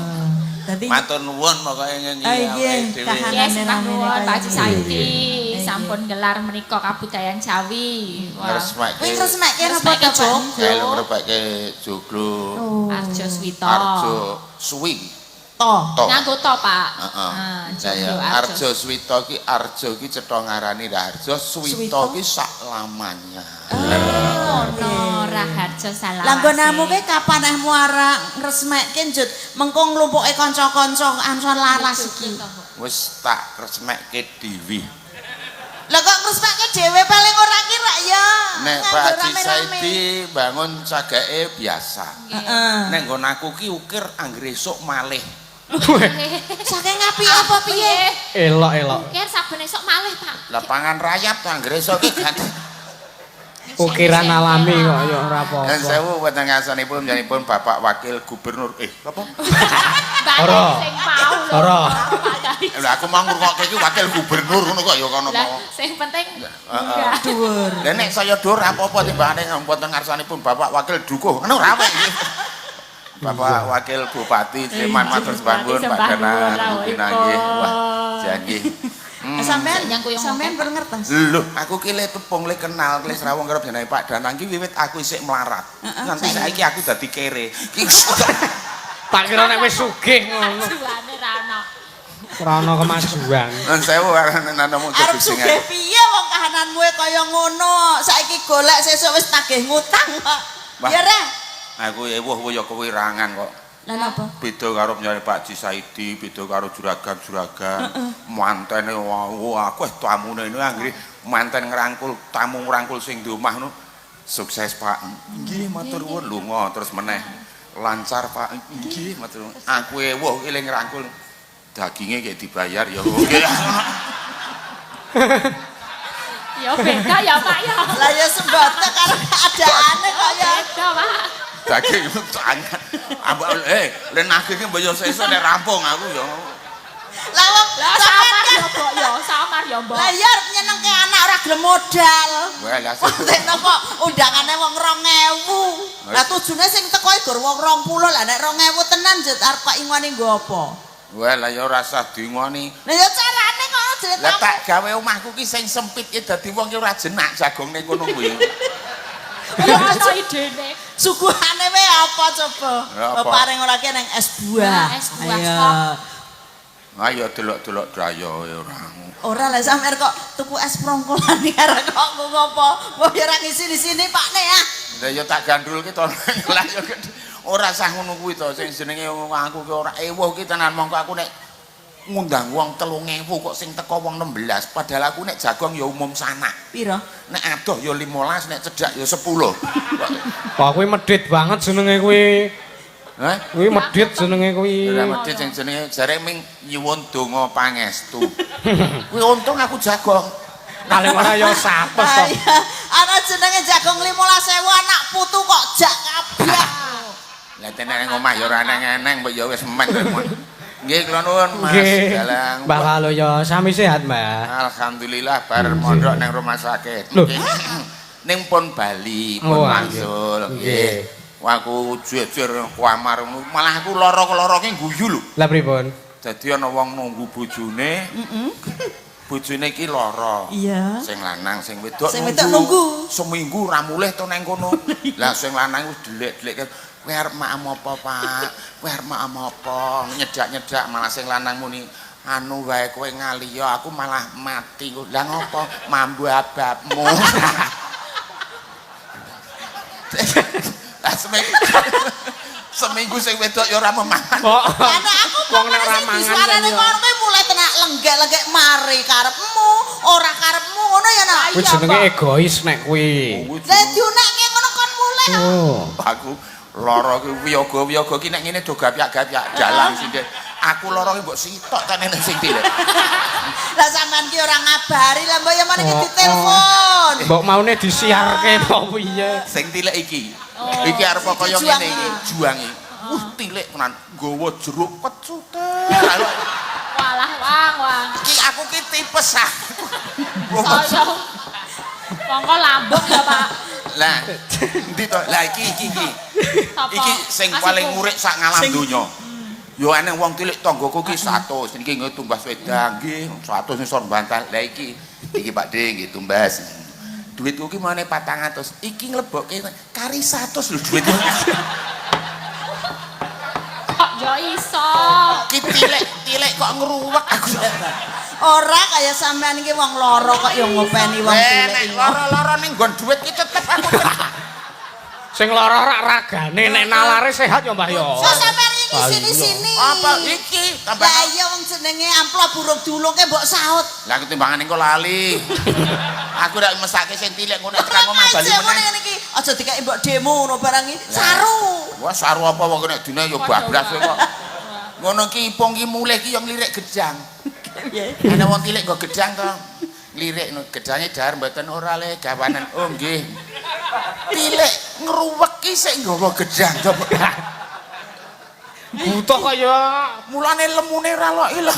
Dadi Matur nuwun pokoke ngene Ah, iya, awake dhewe. kahanan. Nggih, sembah nuwun Pak Haji Saidi. Iya. Sampun gelar menika kabudayan Jawi. Wah. Ngresmekke. Kuwi ngresmekke napa Ngresmekke to, Pak? joglo. Kae ngresmekke joglo. Oh. Arjo Swito. Arjo Suwi. To. To. Nganggo to, Pak. Heeh. Ah, Lah ya, joglo Arjo Swito ki Arjo ki cetha ngarani Raharjo, Swito Swito. ki sak lamanya. Ngono Raharjo Salawase. Lah nggonamu ki kapan eh muara ngresmekke njut mengko nglumpuke kanca-kanca anson laras iki. Wis tak resmekke dhewe. Lah kok ngresmekke dhewe paling ora ki rak ya. Nek Nganggo Pak Haji rame-rame. Saidi bangun cagake biasa. Heeh. Nek nggon aku ki ukir anggere esuk malih. Saking apik apa piye? Elok-elok. Ukir saben esuk malih, Pak. Lah pangan rayap to anggere esuk ki ganti. Ukiran alami kok ya ora Dan apa-apa. sewu wonten ngarsanipun panjenenganipun Bapak Wakil Gubernur. Eh, apa? Balik Ora. sing mau lho. Ora. Pak Dari. Lah aku mau ngrungokke iki wakil gubernur ngono kok ya kono Lah mau. sing penting Heeh. Dhuwur. Lah nek saya dhuwur apa-apa timbangane wonten ngarsanipun Bapak Wakil Dukuh. Ngono ora apik iki. Bapak Wakil Bupati Sleman matur sembah nuwun Pak Sembah nuwun, Danan rawuhipun. pinanggih. Wah, jan nggih. Sampean Yang kuyung sampean ngokek. perlu ngertos. Lho, aku ki le tepung le kenal le srawung karo jenenge Pak Danang ki wiwit aku isik melarat. Heeh, Nganti saiki aku dadi kere. Ki Tak kira nek wis sugih ngono. Majuane ra ono. Ora ana kemajuan. Nun sewu nanamu Arep sugih piye wong kahananmu e kaya ngono. Saiki golek sesuk wis tagih ngutang kok. Wah. Ya ra. Aku ewuh ya kewirangan kok. Lah napa? Beda karo penyanyi Pak Haji Saidi, beda karo juragan-juragan. Mantene wah aku tamune ini anggere manten ngrangkul, tamu ngrangkul sing di omah ngono. Sukses Pak. Nggih, matur nuwun lunga terus meneh. Lancar Pak. Nggih, matur nuwun. Aku ewuh iki le ngrangkul. Daginge kayak dibayar ya. Oke. Ya beda ya, Pak ya. Lah ya sembote karo keadaane kok ya. Beda, Pak. Daging tangan. Ambek le nagih ki mbok yo sesuk nek rampung aku ya. Lah wong Lah sampean samar kan ya, Mbok ya, samar ya, Mbok. lah ya arep nyenengke anak ora gelem modal. Wah, lah Tekno kok undangane wong 2000. Lah tujune sing teko gor wong 20 lah nek 2000 tenan jet arep kok ingone nggo apa? Wah, lah ya ora usah dingoni. Lah ya carane kok jenenge Lah tamu. tak gawe omahku ki sing sempit ki dadi wong ki ora jenak jagongne kono kuwi. Ya ono idene. Suguhane wae apa coba? Ya, apa? Paring ora ki nang es buah. Nah, es buah, Ayo. stop. Ayo delok-delok daya ya ora. Ora lah sampean kok tuku es prongkolan iki arep kok nggo ngopo? Mbok ya ora ngisi di sini Pak Ne ah. Lah ya tak gandul ki to. Lah ya ora sah ngono kuwi to sing jenenge aku ki ora ewuh ki tenan mongko aku nek ngundang wong 3000 kok sing teko wong 16 padahal aku nek jagong ya umum sanak. Piro? Nek adoh ya 15, nek cedhak ya 10. Wah kuwi medhit banget jenenge kuwi. Hah? Kuwi medhit jenenge kuwi. Ora medhit sing jenenge jare ming nyuwun donga pangestu. Kuwi untung aku jagong. Paling ora ya 100 to. Iya, ana jenenge jagong 15.000 anak putu kok jak kabeh. Lah tenan nang omah ya ora eneng-eneng mbok ya wis men. Nggih kula nuwun Mas Nggih. Dalang. Mbah Waluyo sami sehat, Mbah. Alhamdulillah bar mondok nang rumah sakit. Loh. Nggih. Ning pun bali, pun Oh, wangsul. nggih. Nggih. Wah, aku jejer kamar malah aku lara-lara ki guyu lho. Lah pripun? Dadi ana wong nunggu bojone. Bojone ki lara. Iya. Sing lanang, sing wedok Sing wedok nunggu. Seminggu ora mulih to nang kono. Lah sing lanang wis delik-delik. Kowe arep maem apa, Pak? Kowe arep maem apa? Nyedak-nyedak malah sing lanang muni, anu wae kowe ngaliya aku malah mati. Lah ngopo? Mambu ababmu. Lah seminggu sing wedok ya ora memangan. Kok Lah aku wong nek ora mangan suarane kan ya. kono kuwi mulai tenak lenggek-lenggek mari karepmu, ora karepmu ngono ya nak. Kuwi jenenge egois nek kuwi. Lah diunekke ngono kon mulai. Oh. Aku lara ki wiyaga-wiyaga ki nek ngene do gapyak-gapyak dalang sindhe. Aku lara ki mbok sitok ta nek sing tilik. Lah sampean ki ora ngabari lah mbok ya meneh Oh, ditelepon. Mbok maune disiarke apa piye? Sing tilik iki. Iki arep kaya Juang ngene iki, iki. juangi. Tilik tenan nggawa jeruk kecute. Walah wang wang. Iki aku ki tipes ah. Saya mongko lambung ya, Pak. Lah, endi to? Lah iki iki iki. Sapa? Iki sing Mas paling Ibu. ngurik sak ngalam donya. Yo eneng wong tilik tanggaku ki 100, niki nggih tumbas wedang nggih, 100 ngisor bantal. Lah iki, iki Pak De nggih tumbas. Duitku ki mane 400, iki nglebokke kari 100 lho duitku. Kok yo iso? Ki tilik-tilik kok ngruwek aku. Ora kaya sampean iki wong loro kok ya ngopeni wong Nek tilik. lara-lara ning nggon duit ki tetep aku. Sing lara rak ragane, nek nalare sehat ya Mbah ya. So sampean iki sini-sini. Apa iki? Tambah Lah iya wong jenenge amplop burung diulungke mbok saut. Lah aku timbangane engko lali. Aku rak mesake sing tilik ngono nek tekan omah bali Aja ngono meneh. ngene iki. Aja dikeki mbok demo ngono barang iki. Saru. Wah, saru apa wong nek dina ya bablas kok. Ngono ki ipung ki mulih ki yo nglirik gedang. Piye? Ana wong tilik nggo gedang to. Lirik no, gedange dahar mboten ora le gawanan. Oh nggih. Tilik ngruwek ki sik nggawa gedang to. Butuh kok ya. Mulane lemune ora lok-ilok.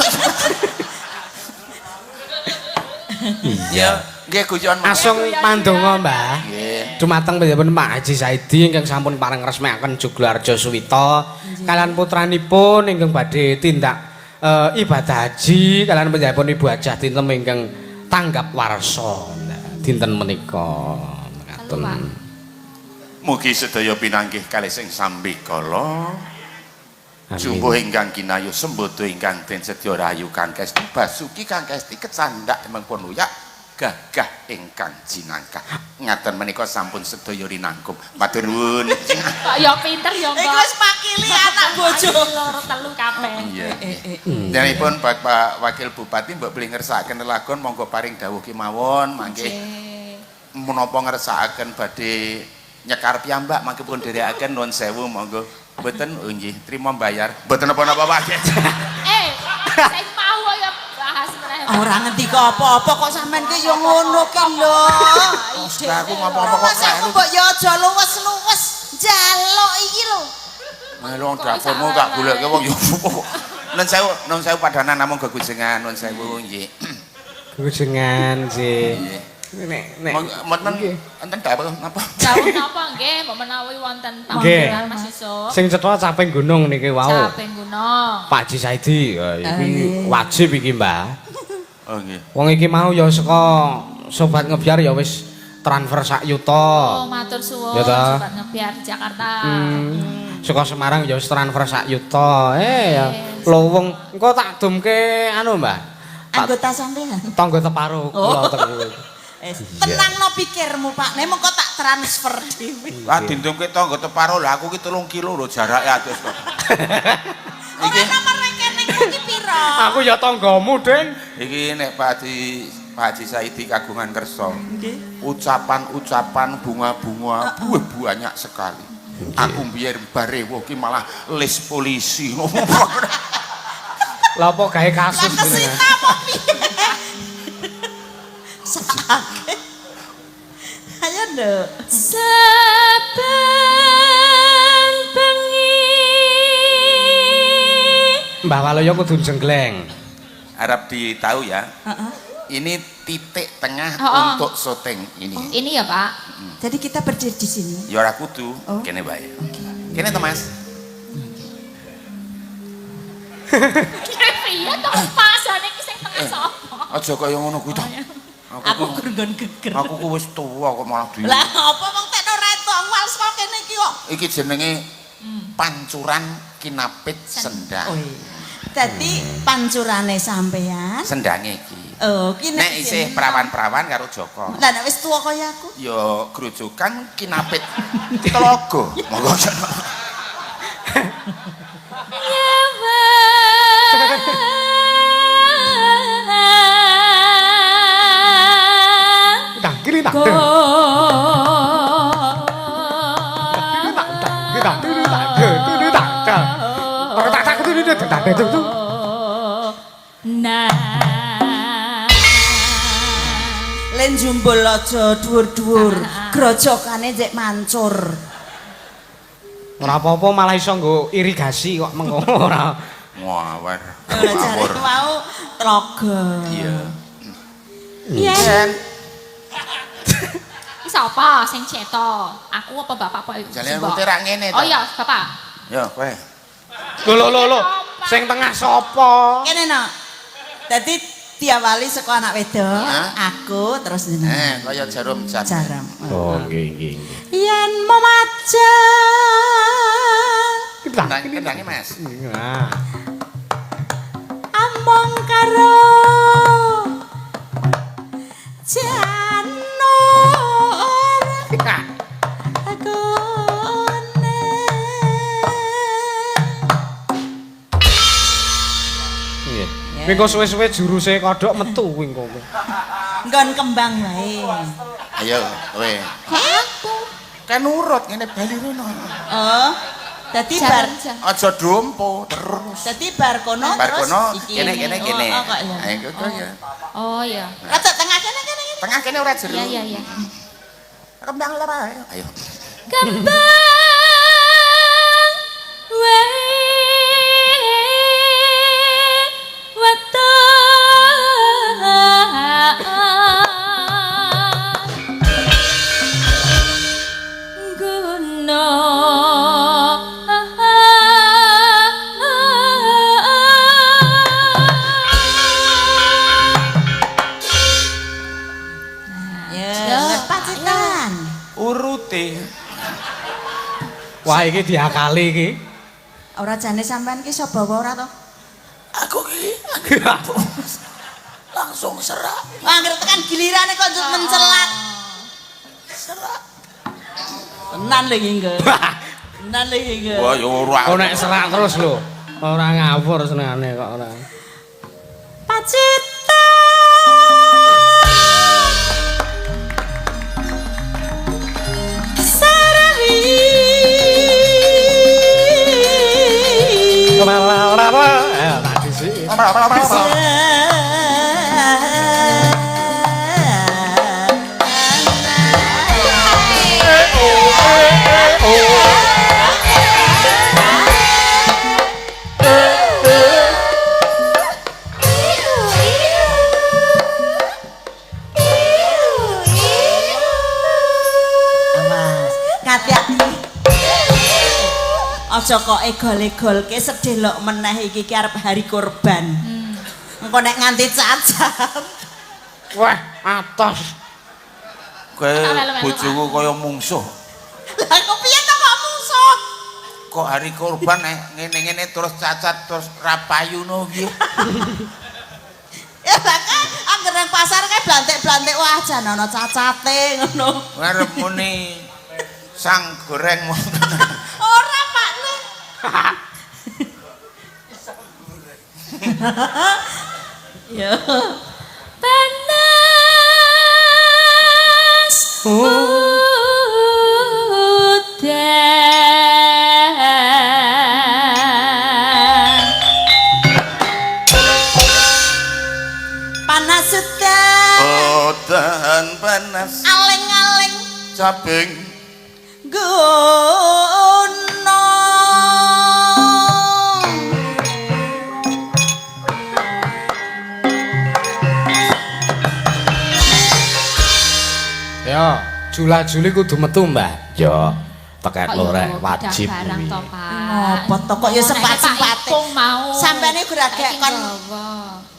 Iya. Nggih guyon Mas. Asung pandonga, Mbah. Nggih. Dumateng panjenengan Pak Haji Saidi ingkang sampun pareng resmiaken Jogloharjo Suwita kalian putranipun ingkang badhe tindak ibadah haji kalian panjenenganipun Ibu Hajah Tintem ingkang tanggap warsa dinten menika. Ngaten. Pak. Mugi sedaya pinanggih kalih sing sambikala. Amin. Jumbuh ingkang kinayu sembodo ingkang den sedya rahayu kang kesti basuki kang kesti kecandak mengpun uyak gagah ingkang jinangkah. Ngaten menika sampun sedaya rinangkup. Matur nuwun. Kok ya pinter ya, Mbak. Iku wis makili anak bojo. Loro telu kabeh. Iya. Janipun Bapak Wakil Bupati mbok beli ngersakaken lelagon monggo paring dawuh kemawon mangke menapa ngersakaken badhe nyekar piyambak mangke pun dherekaken nuwun sewu monggo. Mboten oh nggih trima bayar. Mboten napa-napa Pak. Sing mau ya bahas meneh. Ora ngendika apa-apa kok sampean ki ya ngono ki lho. Lah aku ngapa-apa kok Mas aku mbok ya aja luwes-luwes njaluk iki lho. Melu dapurmu tak goleke wong ya. Nun sewu padanan namung gegujengan nun sewu nggih. Gegujengan sih. Nggih. Nek nek Mboten enten dawuh napa? Dawuh napa nggih, mbok menawi wonten Nggih. panggilan Mas Yusuf. Sing cetha caping gunung niki wau. Caping gunung. Pak Haji Saidi iki wajib iki, Mbah. Oh nggih. Wong iki mau ya saka sobat ngebyar ya wis transfer sak yuta. Oh, matur suwun Ya ta? sobat ngebyar Jakarta. Saka Semarang ya wis transfer sak yuta. Ya lho wong engko tak dumke anu, Mbah. Tak Anggota sampean. tangga teparo kula teng. Tenangno pikirmu Pak, nek mengko tak transfer dhewe. Lah dindungke tangga teparo lho aku ki 3 kilo lho jarake atus kok. Ora nomor rekeningmu ki pira? Aku ya tanggamu, Ding. Iki nek Pak Haji Saidi kagungan kersa. Nggih. Ucapan-ucapan bunga-bunga buah banyak sekali. Aku biar barewo ki malah les polisi. Lah apa gawe kasus Lah jenengan? kesita apa piye? Sakake. Ayo nduk. Saben bengi Mbah Waluyo kudu jenggleng. Harap ditahu ya. Ini titik tengah Oh. untuk syuting ini. Ini ya, Pak. Jadi kita berdiri di sini. Ya ora kudu, Oh. kene wae. Kene to, Mas. Piye to, Pak? Jane iki sing tengah sapa? Aja kaya ngono kuwi to. Aku nggon geger. Aku ku wis tuwa kok malah di. Lah apa wong tekno ora awal saka kene iki kok. Iki jenenge pancuran kinapit sendang. Oh iya. Dadi pancurane sampean. Sendange iki. Oh, ki Nek isih prawan-prawan karo Joko. Lah nek wis tuwa kaya aku. Ya grojokan kinapit telaga. Monggo. Tang kiri tang. Tang kiri tang tang kiri tang tang. Tak tak kiri tang tang tang tang. Nah. Len jumbul aja dhuwur-dhuwur, grojokane njek mancur. Ora apa-apa malah iso nggo irigasi kok mengko ora. Ngawur. Ora jare mau tlaga. Iya. Iya. Iki sapa sing ceto? Aku apa bapak apa? Jane rute ra ngene to. Oh iya, bapak. Ya, kowe. Lho lho lho lho. Sing tengah sapa? Kene no. Dadi diawali saka anak wedok, Hah? aku terus jenengan. Kaya jarum jam. Jarum. Oh, nggih nggih nggih. Yen memajang Kendang, kendange Mas. Nah. among karo janur agone. Nggih. Mengko suwe-suwe juruse kodhok metu kuwi engko. Nggon kembang wae. Ayo, kowe. Aku. Kan nurut ngene bali rono. Oh. Dadi bar Jaran. Aja dompo terus. dadi bar kono Bar terus kono iki. kene kene kene. Oh, oh, kok ya. Ayo kok ya. Oh iya. Rada tengah kene kene kene. Tengah kene ora jeru. Iya iya iya. Kembang lara ayo. Ayo. Kembang wae weton guna. Ya, Pacitan. Urute. Wah, iki diakali iki. Ora jane sampean ki iso bawa ora to? Aku ki langsung serak. Angger tekan gilirane kok njut mencelat. Serak. Tenan lho iki nggo. Tenan lho iki nggo. Wah, ya ora. Kok nek serak terus lho. Ora ngawur senengane kok ora. Pacitan. Sarawi. Eh, tak disiki. Awas, hati-hati. Aja kok egol-egolke sedelok meneh iki ki arep hari kurban. Engko nek nganti cacat. Wah, atos. Kowe Melu-melu, bojoku kaya mungsuh. Lah kok piye to kok mungsuh? Kok hari kurban nek ngene-ngene terus cacat terus rapayu no piye? Ya lah kan angger nang pasar kae blantik-blantik wah jan ana cacate ngono. Arep muni sang goreng. Ora Pak Nur. Ya. Panas udan. Panas udan. Udan panas Aling-aling cabeng gono. Ya, jula-juli kudu metu, Mbah. Ya, tekek Kok lho ya rek gawa wajib gedang barang kuwi. to, Pak. Ngopo to kok ya Oh, nek sempat-sempate. Pak Ipung mau. Sampeyane ora gek Saiki kon nggawa.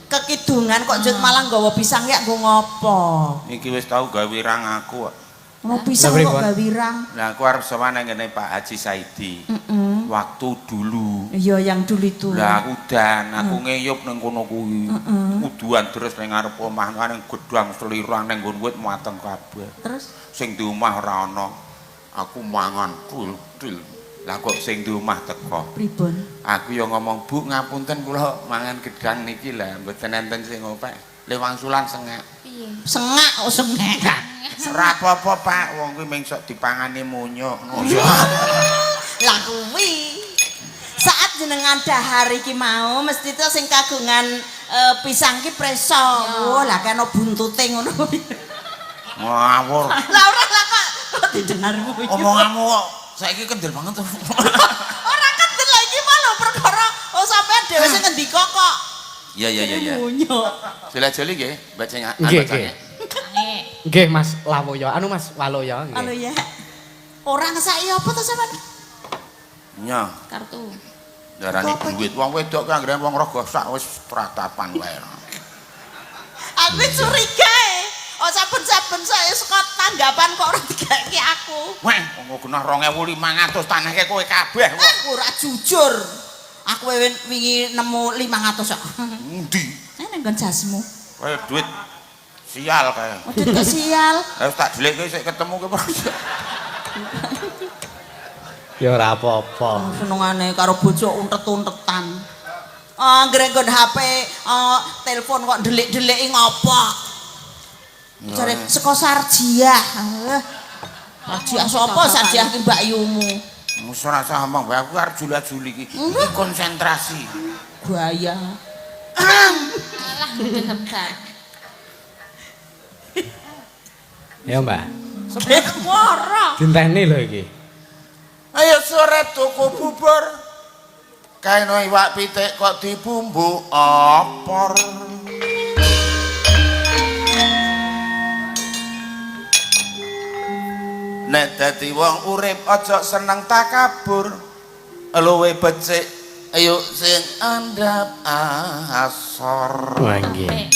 kekidungan kok njut malah nggawa pisang ya nggo ngopo? Iki wis tau gawe wirang aku. kok. Mau pisang Lah, kok pripun? gawe wirang. Lah aku arep sowan nang ngene Pak Haji Saidi. Waktu dulu. Iya yang dulu itu. Lah aku dan aku ngeyup ning kono kuwi. Uduan terus ning ngarep omah ning gedang selirang ning nggon wit mateng kabeh. Terus Sing di omah ora ana. Aku mangan til-til. Lah kok sing di omah teko. pripun? Aku ya ngomong, "Bu, ngapunten kula mangan gedang niki lah, mboten enten sing ngopek." Le wangsulan sengak. Piye? Sengak oh sengak. Ora apa-apa, Pak, wong kuwi mung sok dipangani munyuk. Ngono. Lah kuwi. Saat jenengan dahar iki mau mesti to sing kagungan pisang ki preso. Oh, lah kena buntute ngono kuwi. Ngawur. Lah ora lah kok kok didengarmu iki. Omonganmu kok saiki kendel banget tuh. Ora kendel lah iki mah lho perkara oh sampean dhewe sing ngendika kok. Iya iya iya iya. Munyuk. Jela-jeli nggih, Mbak Cengak. Nggih, anu, nggih. Cengak. Ange. Nggih, Mas Lawoyo. Anu Mas Waloyo nggih. Anu ya. Ora ngesaki apa to sampean? Nya, Kartu. Darani duit wong wedok ki anggere wong rogo sak wis tratapan wae. Aku curiga e. Oh saben-saben saya saka tanggapan kok ora digaeke aku. Wah, wong genah 2500 tanahke kowe kabeh. Ah, ora jujur. Aku wingi nemu 500 kok. Endi? Nang nggon jasmu. Kaya duit sial kae. Oh, duit kok sial. Lah tak dheleke sik ketemu ki. Ya ora apa-apa. Senengane karo bojo untet-untetan. Anggere nggon HP, telepon kok ndelik-ndeliki ngopo. Jare saka Sarjiah. Sarjiah sapa? Sarjiah ki Mbak Yumu. Wis ora usah ngomong wae aku arep jula-juli iki. Iki konsentrasi. Gaya. Alah hebat. Ya, Mbak. Ora. Dinteni lho iki. Ayo sore tuku bubur. Kaeno iwak pitik kok dibumbu opor. Nek dadi wong urip aja seneng takabur. Luwe becik ayo sing andhap asor. Wah, nggih.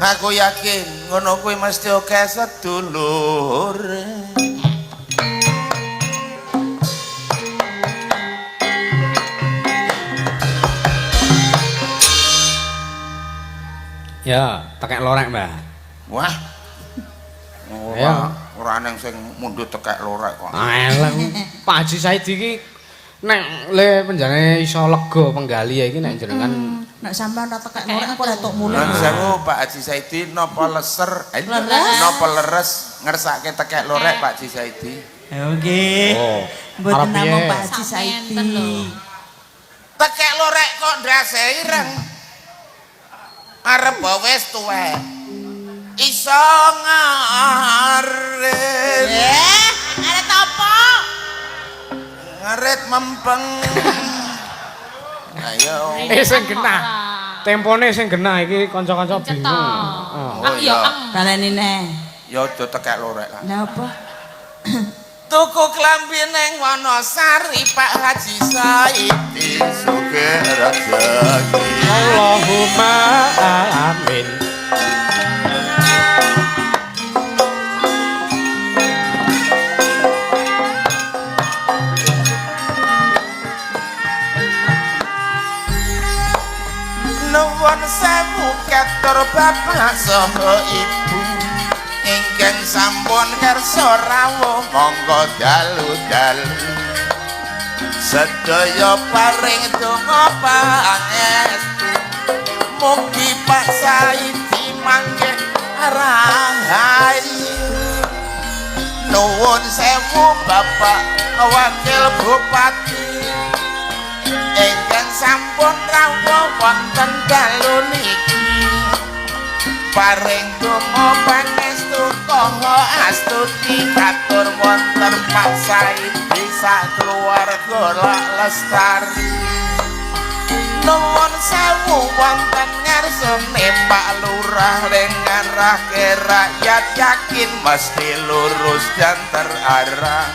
Aku yakin ngono kuwi mesti akeh sedulure. Ya, tekek lorek, Mbah. Wah. Ayo. Ora ora neng sing mundhut tekek lorek kok. Eleng Pak Haji Saidi iki nek le penjane iso lega penggali iki nek jenengan Nek sampean ora tekek lorek aku ora tok mulih. Nuwun sewu Pak Haji Saidi napa leser? Napa leres ngersake tekek lorek Pak Haji Saidi? Nggih. Oh. Mboten Arep piye? namung Pak Haji Sampeyan Saidi. lho. Tekek lorek kok ndase ireng. Arep wis tuwek. Iso ngarit. Ngarit apa? Ngarit mempeng. Ayo. Sing genah. Tempone sing genah iki kanca-kanca bingung. Cetok. Oh, Ah ya iya. em. Baleni neh. Ya aja tekek lorek lah. Lah apa? Tuku klambi ning Wonosari Pak Haji Saidi sugih rejeki. Allahumma amin. Nuwun sewu katur bapak saha ibu ingkang sampun kersa rawuh monggo dalu-dalu sedaya paring donga pangestu mugi Pak Saidi mangke rahayu. Nuwun sewu Bapak Wakil Bupati ingkang sampun rawuh wonten dalu niki paring donga pangestu kanggo astuti katur wonten Pak Saidi sak keluarga lak lestari. Nuwun sewu wonten ngarsane Pak Lurah ling ngarahke rakyat yakin mesti lurus dan terarah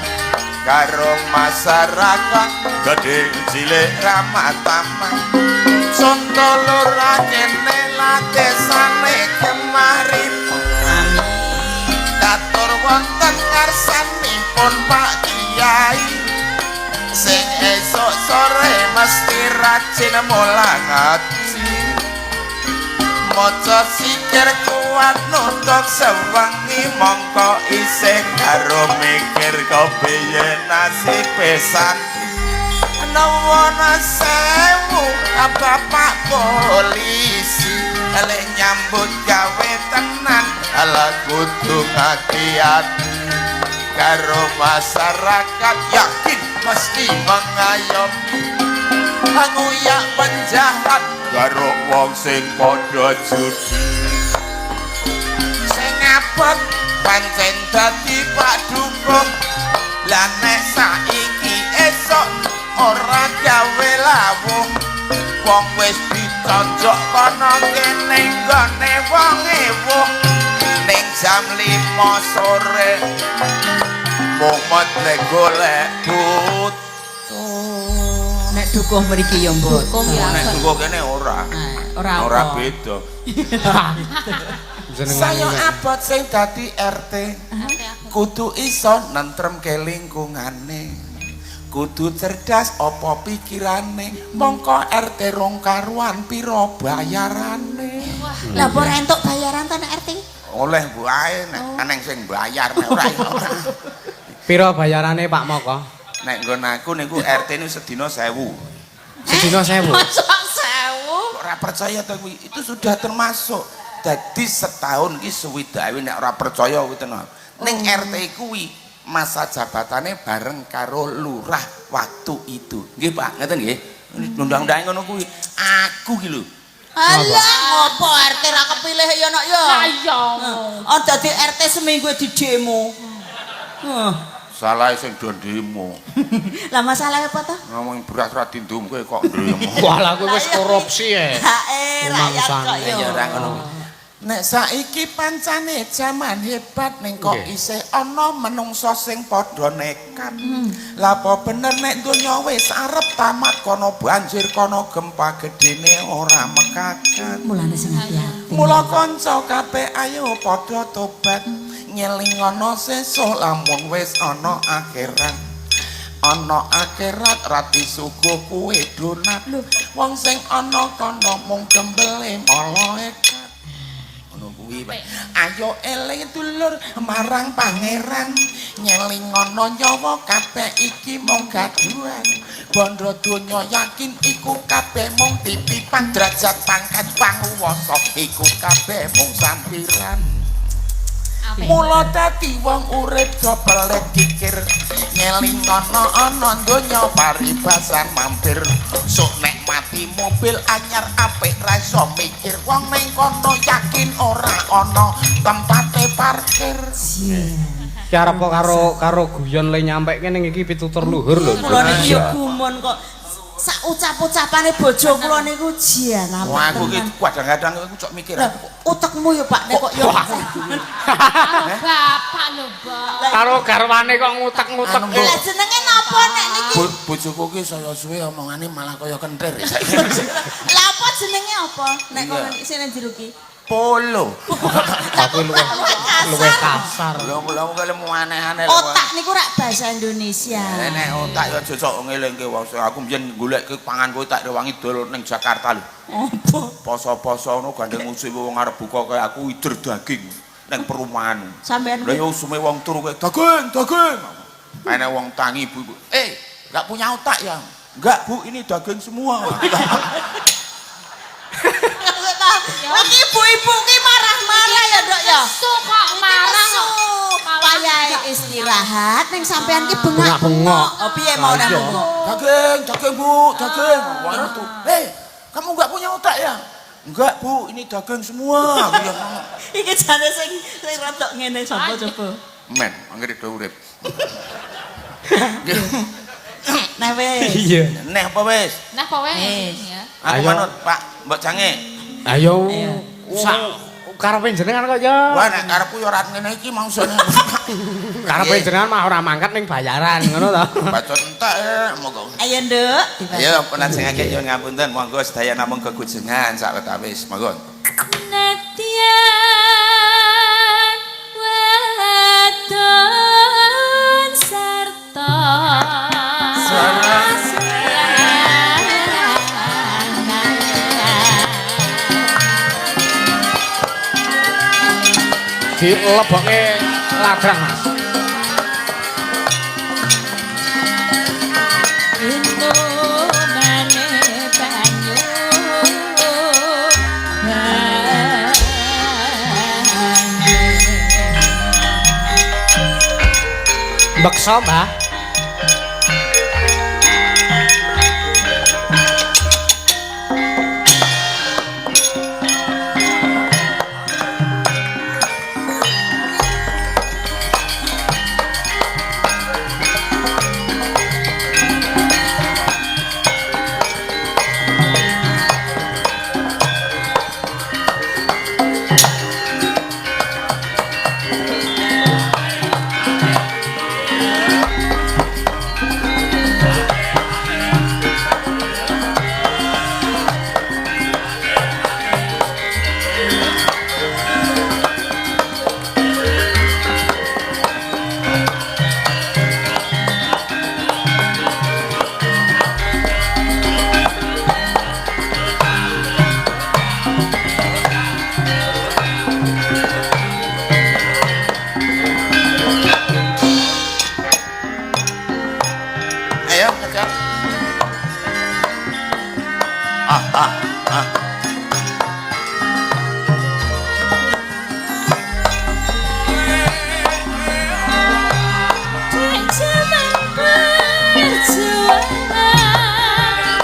karo masyarakat gedhe cilik ramah tamah. Conto lurah kene latesane kemari. Katur wonten ngarsanipun Pak Kiai sing esuk sore mesti rajin mulang ngaji maca sikir kuat nutuk sewengi mongko isih karo mikir kepiye nasibe santri. Nuwun sewu Bapak polisi lek nyambut gawe tenan ala kudu ngati-ati karo masyarakat yakin mesti mengayomi nguyak penjahat karo wong sing padha judi sing abot pancen dadi Pak Dukun. Lah nek saiki esuk ora gawe lawuh wong wis diconjok kono kene nggone wong ewuh ning jam 5 sore Mumet nek golek butuh. Nek dukuh mriki ya mboten. Dukung ya. Nek dukuh kene ora. Ora Ora apa. beda. Jenengan Saya iki. abot sing dadi RT. Kudu iso nentremke lingkungane. Kudu cerdas apa pikirane. Mongko RT rong karuan pira bayarane. Lah apa ora entuk bayaran ta nek RT? Oleh wae nek eneng sing bayar nek ora ya ora. Pira bayarane Pak Moko? Nek nggon aku niku RT niku sedina 1000. Sedina 1000. Masa 1000? Kok ora percaya to kuwi? Itu sudah termasuk. Dadi setahun ki suwidawe nek ora percaya kuwi tenan. Ning RT kuwi masa jabatane bareng karo lurah waktu itu. Nggih Pak, ngeten nggih. Undang-undange ngono kuwi. Aku ki lho. Alah ngopo RT ra kepilih ya nok ya. Lah iya. Oh dadi RT seminggu di demo. Huh. Salah sing do demo. Lah masalah apa to? Ngomong beras ra dindumke kok demo. Wah, lah kuwi wis korupsi e. Hae rakyat kok Rumangsane. ya. Ya ora ngono kuwi. Nek saiki pancane jaman hebat ning kok isih ana menungsa sing padha nekat. Lah apa bener nek donya wis arep tamat kono banjir kono gempa gedene ora mekakat. Mulane sing hati-hati. Mula kanca kabeh ayo padha tobat ngeling ana sesuk lamun wis ana akhirat. Ana akhirat ra disuguh kuwe donat. Wong sing ana kono mung gembele malaikat. Ngono kuwi, Pak. Ayo eling dulur marang pangeran, nyeling ana nyawa kabeh iki mung gaduhan. Bondo donya yakin iku kabeh mung titipan derajat pangkat panguwasa iku kabeh mung sampiran. Mula dadi wong urip aja pelit kikir, nyeling ana ana donya paribasan mampir. Sok nek mati mobil anyar apik ra iso mikir, wong ning kono yakin ora ana tempate parkir. Ki arep kok karo guyon le nyampe kene iki pitutur luhur lho. Kula niki ya gumun kok. Sak ucap-ucapane bojo kula niku jian apik. Wah aku ki tenan. kadang-kadang aku cok mikir Lah, aku kok utekmu ya Pak nek kok ya. Karo bapak lho, Mbak. Karo garwane kok ngutek-ngutek. Anu, Lah jenenge napa nek niki? Bojoku ki saya suwe omongane malah kaya kentir saiki. Lah apa jenenge apa? Nek kok Iya. sing nang jero ki. Polo. Aku luwih luwih kasar. Lho kula kok aneh-aneh lho. Otak niku rak bahasa Indonesia. Nek otak ya aja sok ngelingke wong. Aku mbiyen golek pangan kowe tak rewangi dol ning Jakarta lho. Apa? Poso-poso ngono gandeng usume wong arep buka kaya aku ider daging ning perumahan. Sampean Lah ya usume wong turu kaya daging, daging. Ana wong tangi ibu-ibu. Eh, enggak punya otak ya? Enggak, Bu, ini daging semua. Iki ibu-ibu ki marah-marah ya, Dok ya. Nesu kok marah kok. Wayahe istirahat ning sampean ki Bengak-bengok. bengak-bengok. Oh piye mau ora Iya. bengok? Daging, daging, Bu, daging. Wong itu. Eh, kamu enggak punya otak ya? Enggak, Bu, ini daging semua. Aku ya ngono. Iki jane sing sing rodok ngene sapa coba? Men, anggere do urip. Nah wis. Iya. Neh apa wis? Nah, kowe Wis. ya. Aku Ayo. manut, Pak, Mbok Jange. Ayo. Ayo. Sak karepe jenengan kok ya. Wah, nek karepku ya ora ngene iki mangsane. Karepe jenengan mah ora mangkat ning bayaran ngono to. Bacot entek monggo. Ayo, Nduk. Ayo panjenengake nyuwun ngapunten, monggo sedaya namung kegujengan sak wetawis, monggo. Nadyan wadon sarta Dilebokke ladrang, Mas. Inumane banyu Beksa, Mbah. Ah ah ah. Dek jaman perjuangan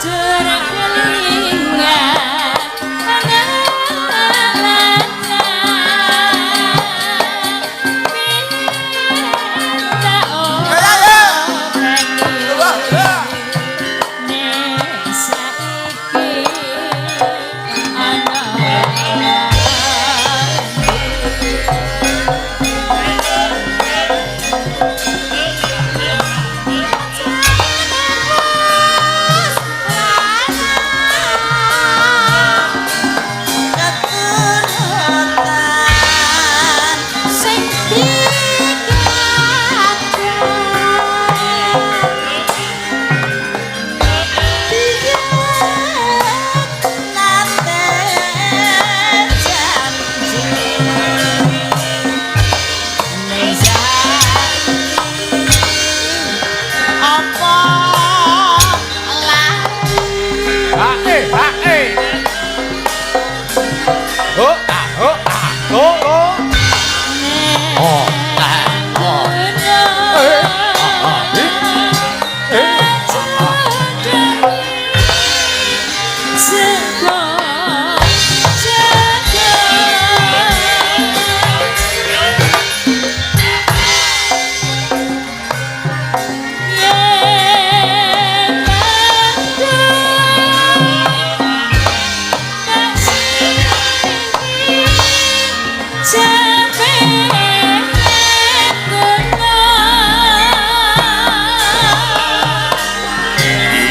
durung kelingan lanang minta openi nek saiki ana. Keturutan Sing nate janji ning saiki apa lali. Ha eh ha eh. Oh ah oh ah oh oh. Oh ah oh. Eh ah ah eh. Eh ah ah.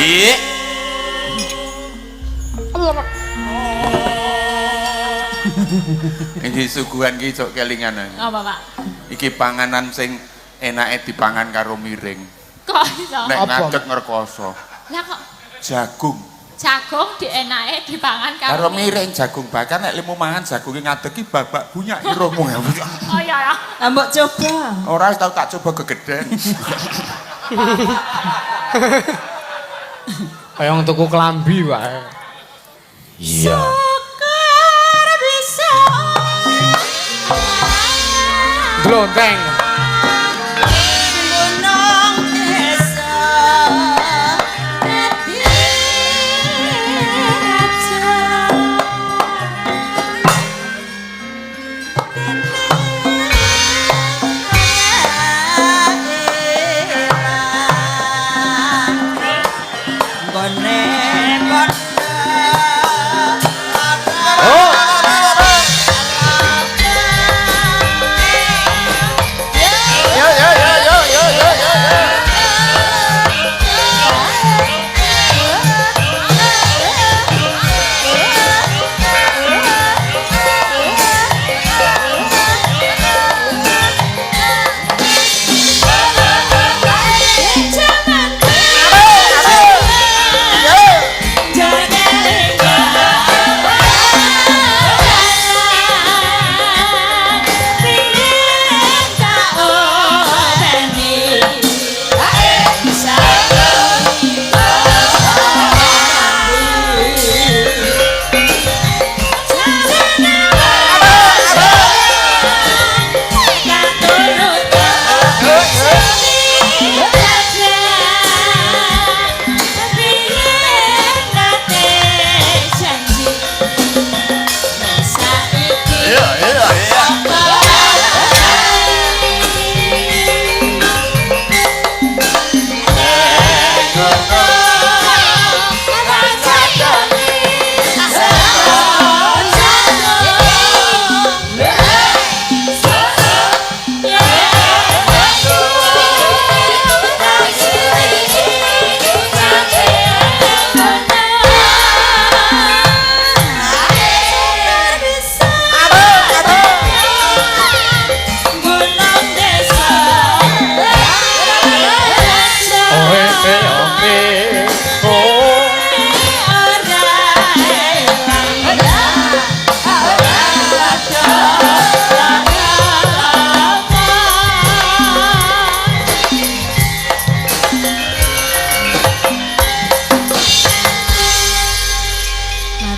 Iya. Iki suguhan ki cok kelingan. Apa, Pak? Iki panganan sing enake dipangan karo miring. Kok iso? Nek Apa? ngadeg ngrekoso. Lah kok Jagung. jagung dienake dipangan Karo karo miring jagung bakar nek lemu mangan jagunge ngadeg ki babak bunyak irungmu. Oh iya ya. Lah mbok coba. Ora wis tau tak coba gegeden. Kaya wong tuku klambi wae. Iya. Syukur bisa. Glonteng. Gunung desa dadi raja. Nggone kandha. Oh. Ya.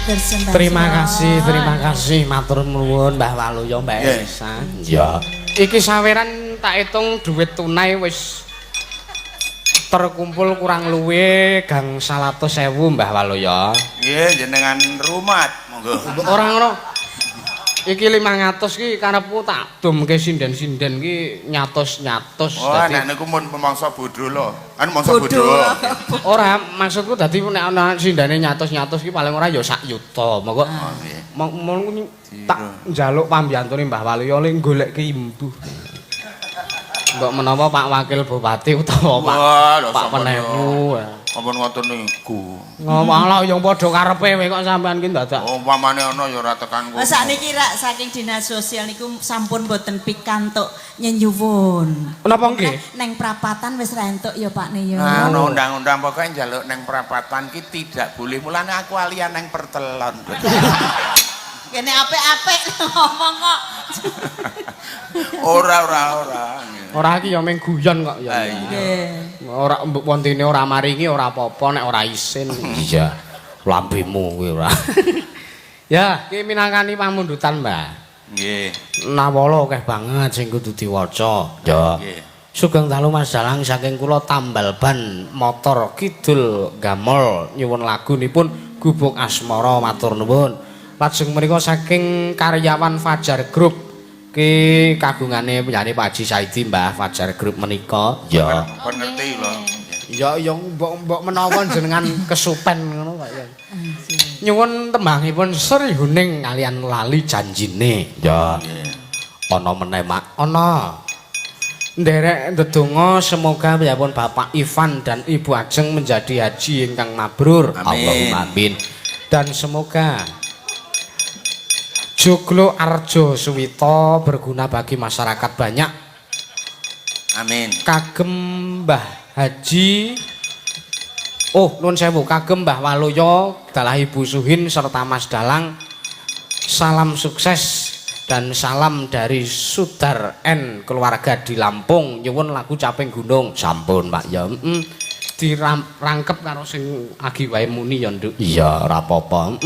Matur sembah. Terima kasih matur nuwun Mbah Waluyo, Mbak Elisa. Ya. Iki saweran tak hitung duit tunai wis terkumpul kurang luwih gang 100.000 Mbah Waluyo. Nggih, jenengan rumat, monggo. Ora ngono. Iki 500 ki karepku tak dumke sinden-sinden ki nyatus-nyatus. Oh, Dadi nek niku mun mangsa bodho lho. Anu mangsa Bodho. bodho. Ora, maksudku dadi nek ana sindene nyatus-nyatus ki paling ora ya sak yuta. Monggo. Oh, nggih. Mong tak njaluk pambiyantune Mbah Waluyo le goleke imbuh. Mbok menawa Pak Wakil Bupati utawa Pak Wah, lho, Pak sampun Penewu. Ampun ngoten niku. Ngomong lah yang padha karepe kowe kok sampean ki dadak. Oh, umpamane ana ya ora tekan kono. Lah sakniki rak saking dinas sosial niku sampun boten pikantuk nyenyuwun. Napa nggih? Neng prapatan wis ra entuk ya Pak ne ya. Nah, ana undang-undang pokoke njaluk neng prapatan ki tidak boleh. Mulane aku alian neng pertelon. Kene apik-apik ngomong kok. Ora ora ora. Ora iki ya mung guyon kok ya. Lah, iya. Nggih. Ora mbok wontene ora maringi ora apa-apa nek ora isin. Iya. Lambemu kuwi ora. Ya, ki minangkani pamundutan, Mbah. Nggih. Nawala akeh banget sing kudu diwaca. Ya. Nggih. Sugeng dalu Mas Dalang saking kula tambal ban motor kidul Gamol nyuwun lagunipun Gubuk Asmara matur nuwun. Lajeng menika saking karyawan Fajar Group ki kagungane penyanyi Pak Haji Saidi Mbah Fajar Group menika. Ya. Kon ngerti lho. Ya ya mbok-mbok menawa jenengan kesupen ngono kok ya. Nyuwun tembangipun Sri Huning kalian lali janjine. Ya. Ana meneh Mak. Ana. Nderek ndedonga semoga piyambakipun Bapak Ivan dan Ibu Ajeng menjadi haji ingkang mabrur. Amin. Allahumma amin. Dan semoga Joglo Arjo Suwito berguna bagi masyarakat banyak. Amin. Kagem Mbah Haji Oh, nuwun sewu, kagem Mbah Waluyo, dalah Ibu Suhin serta Mas Dalang. Salam sukses dan salam dari Sudar N keluarga di Lampung. Nyuwun lagu Caping Gunung. Sampun, Pak ya. Dirangkep karo sing agi wae muni ya, Nduk. Iya, ora apa-apa.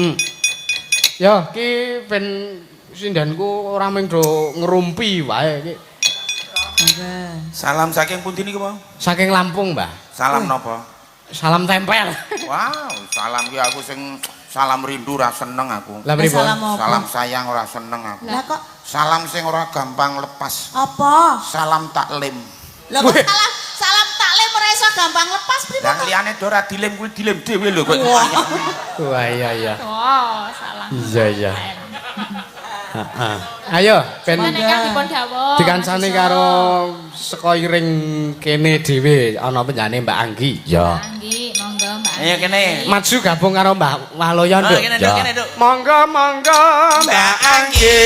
Ya, ki ben sindenku ora mung do ngrumpi wae ki. Salam saking pundi niku, Bang? Saking Lampung, Mbah. Salam napa? Salam tempel. Wow, salam ki aku sing salam rindu ora seneng aku. Lah pripun? Salam apa? Salam sayang ora seneng aku. Lah kok Salam sing ora gampang lepas. apa? Salam taklim. Lah kok salam salam taklim ora iso gampang lepas pripun? Lah liyane do ora dilem kuwi dilem dhewe lho kok. Wah, iya iya. Oh, salam. Iya iya. Heeh. Ayo ben Wonten ingkang dipun dawuh. dikancani karo saka iring kene dhewe ana penjane Mbak Anggi. Ya. Anggi, monggo Mbak. Ayo kene. Maju gabung karo Mbak Waluyo, Nduk. Oh, kene, Nduk, kene, Nduk. Monggo monggo Mbak Anggi.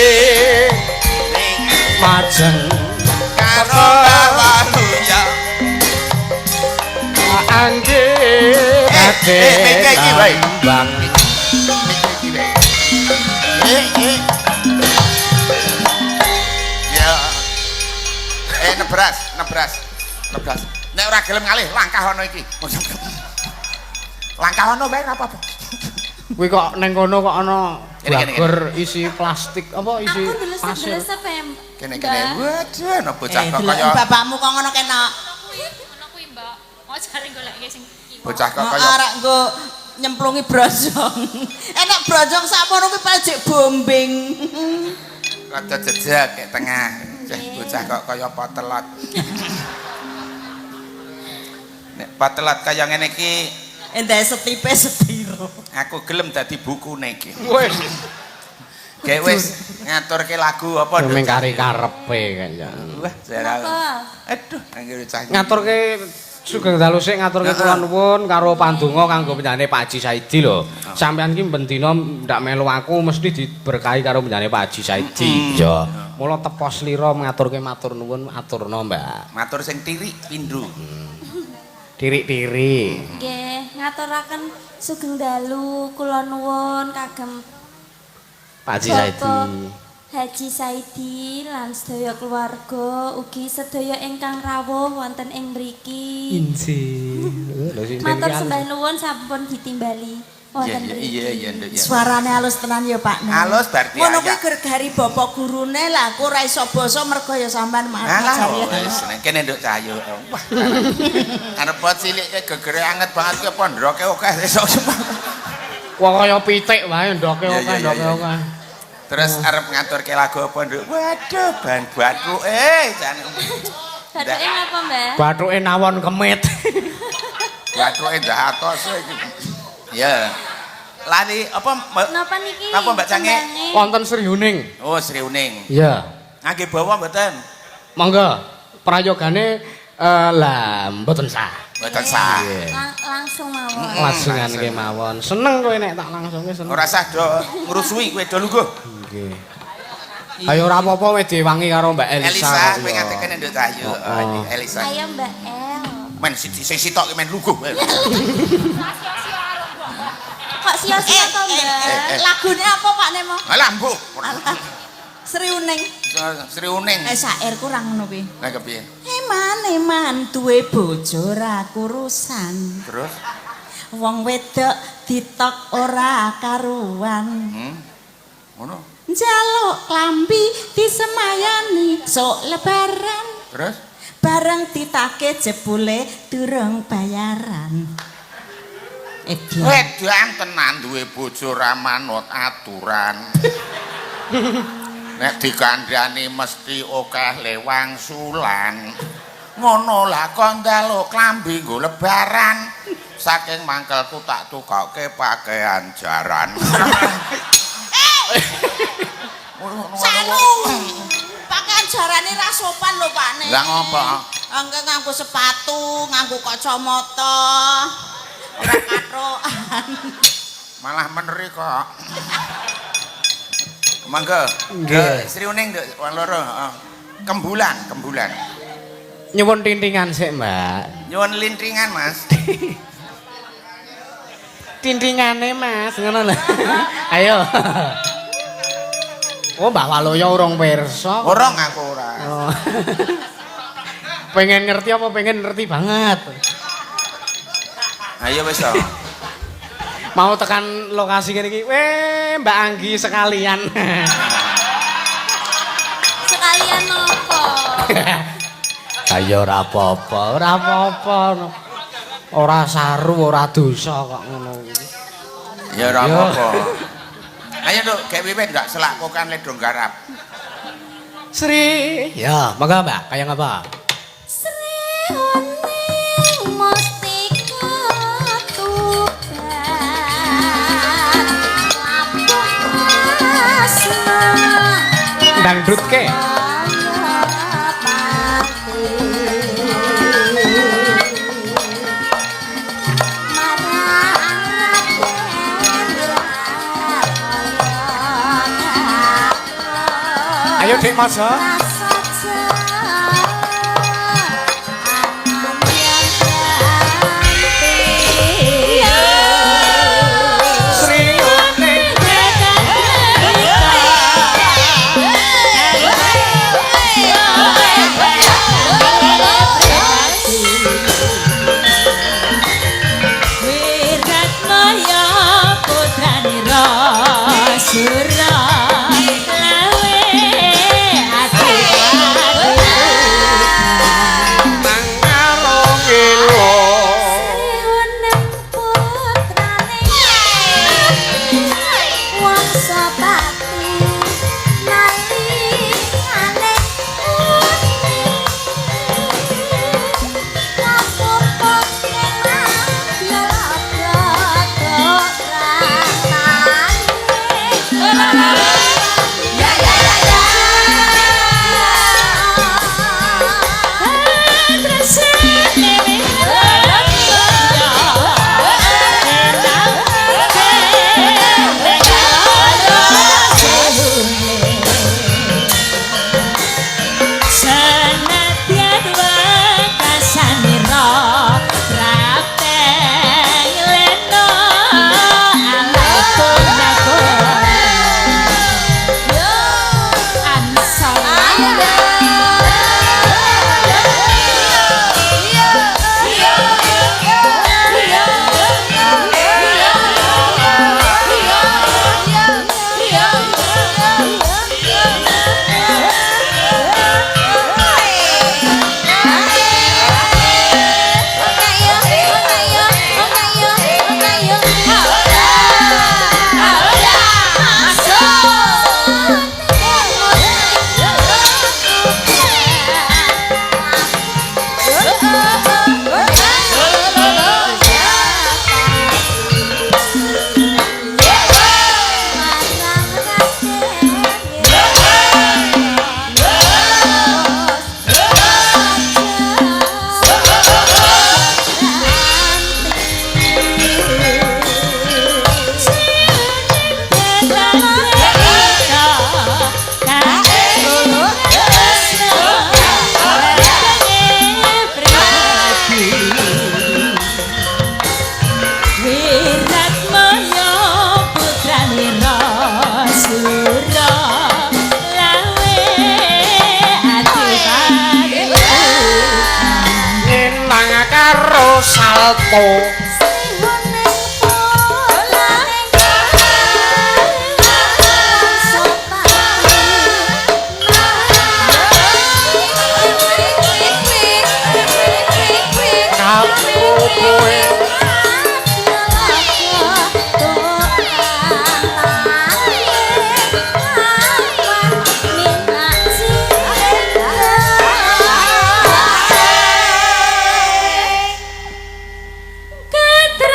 Majeng Karo Mbak Waluyo. Mbak Anggi badhe eh, iki wae. nambang. Eh, eh. Ya. Eh nebras, nebras. Nebras. Nek ora gelem ngalih, langkah ana iki. Langkah ana wae ora apa-apa. Kuwi kok ning kono kok ana Kene, kene, bagor isi plastik apa isi Aku pasir. delesep-delesep em. Kene kene. Waduh, ana bocah Eh, kok delok kaya bapakmu kok ngono kena. Ngono kuwi, Mbak. Mau jare goleke sing kiwa. bocah kok Kok kaya ora nggo nyemplungi brojong. Enek brojong sakmono kuwi paling jek bombing. rada jejak kayak tengah. Cah bocah kok kaya potelot. Nek potelot kaya ngene iki Entek setipe sepiro. aku gelem dadi bukune iki. Wis. Kayak wis ngaturke lagu apa Mung kari karepe kaya. Wah, jare. Napa? Aduh, anggere cah. iki. Ngaturke sugeng dalu sik ngaturke kula nuwun karo pandonga kanggo penjane Pak Haji Saidi lho. Sampeyan ki ben dina ndak melu aku mesti diberkahi karo penjane Pak Haji Saidi. Iya. Mula tepo slira ngaturke matur nuwun aturna, Mbak. Matur sing tirik pindho. Tirik-tirik. Nggih, ngaturaken sugeng dalu kula nuwun kagem Pak Haji Saidi. Bapak Haji Saidi lan sedaya keluarga ugi sedaya ingkang rawuh wonten ing mriki. Injih. Lho sing Matur sembah nuwun sampun ditimbali. Wonten Iya mriki. iya iya Nduk ya. Suarane halus tenan ya Pak. Nen. Halus bar Ngono kuwi diayak. gergari bapak gurune lah aku ora iso basa mergo ya sampean maaf Alah ngajari. wis nek kene Nduk Cahyo. Wah. Arep cilik ke gegere anget banget ke pondroke akeh esuk. Wong kaya pitik wae ndoke Iya, akeh iya, ndoke iya, akeh. Terus arep ngaturke lagu apa Nduk? Waduh ban bathuke jane. Bathuke napa, Mbah? Bathuke nawon kemit. Bathuke ndak atos iki. Ya. Lali apa Mbak? Napa niki? Napa Mbak Cange? Tembange? Wonten Sri Huning. Oh, Sri Uning. Iya. Ngangge bawa mboten? Monggo. Prayogane lah mboten sah. Mboten sah. Langsung mawon. Langsungan langsung. kemawon. Seneng kowe nek tak langsungke seneng. Ora sah do ngrusui kowe do lungguh. Nggih. Ayo ora apa-apa wis diwangi karo Mbak Elisa. Elisa kok kowe ya. ngateken Nduk Cahyo. Oh, oh. Elisa. Ayo Mbak El. Men sing sitok ki men lungguh. Kok sia-sia to, Mbak? eh. Lagune apa Pak Nemo? Alah mbuh. Alah. Sri Uning. Sri Uning. Eh sair kurang ngono kuwi. Lah kepiye? Eman eman duwe bojo ora kurusan. Terus? Wong wedok ditok ora karuan. Ngono. Njaluk klambi disemayani sok lebaran. Terus? Bareng ditake jebule durung bayaran. Edan. Wedan tenan duwe bojo ra manut aturan. Nek dikandhani mesti akeh lewang sulan. Ngono lah kon njaluk klambi nggo lebaran. Saking mangkelku tak tukoke pakaian jaran. Sanu. Pakaian jarane ra sopan lho Pak Ne. Lah ngopo? Engke nganggo sepatu, nganggo kacamata. Ora katrokan. Malah meneri kok. Monggo. Nggih. Sri Uning Nduk, wong loro, heeh. Kembulan, kembulan. Nyuwun tintingan sik, Mbak. Nyuwun lintingan, Mas. Tintingane, Mas, ngono lho. Ayo. Oh, Mbak Waluyo urung pirsa. Urung aku ora. Oh. Pengen ngerti apa pengen ngerti banget? Ayo wis to. Mau tekan lokasi kene iki, weh Mbak Anggi sekalian. Sekalian nopo? Ayo ora apa-apa, ora apa-apa. Ora saru, ora dosa kok ngono kuwi. Ya ora Yo. apa-apa. Ayo Nduk, gek wiwit ndak selak kokan le do garap. Sri, ya, monggo Mbak, kaya ngapa? Sri Huning Mustika Tuban Labuh Asma Dangdut ke. Pati Marang Ayo Dik Maja. Rasa ganti. Sri Huning. Wiratmaya putranira sura lawe ati. Nang Sri Huning putrane Wangsapati nalikane labuh ing madya Ya ya ya ya. Seto. Aku kowe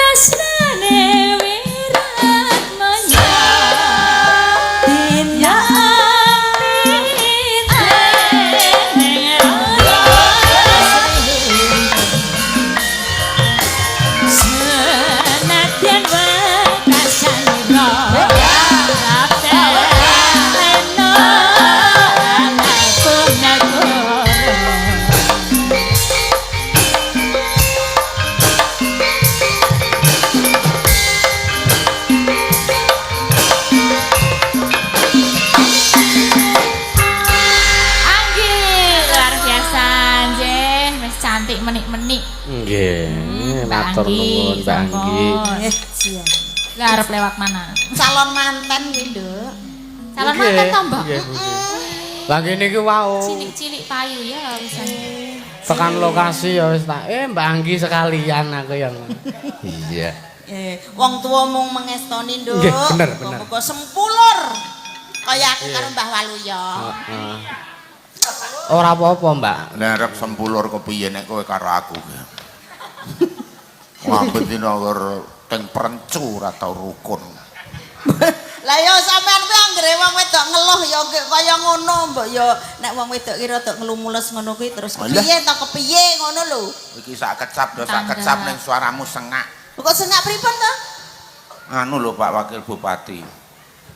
Katresnane wirat menyang dina senadyan wekasanira leno anakku nagara. Anggi luar biasa nggih, wis cantik menik-menik. Nggih, Mbak matur Anggi, nuwun Mbak Anggi. sampun. Lah arep lewat mana? Calon manten kuwi, Nduk. Calon manten to, Mbak? Nggih, nggih. Lah ngene iki wau. Cilik-cilik payu ya wisan. Tekan lokasi ya wis tak Mbak Anggi sekalian aku yang. Iya. Wong tuwa mung mengestoni, Nduk. Nggih, bener, bener. Muga sempulur. Kaya aku karo Mbah Waluyo. Heeh. Ora apa-apa, Mbak. Lah arep sempulur kepiye nek kowe karo aku. Wah, bendina teng prencu ora tau rukun. Lah ya sampean kuwi anggere wong wedok ngeluh ya kaya ngono, mbok ya nek wong wedok ki rada ngelumules ngono kuwi terus kepiye to kepiye ngono lho. Iki sak kecap do sak kecap ning suaramu sengak. Kok sengak pripun to? Anu lho Pak Wakil Bupati.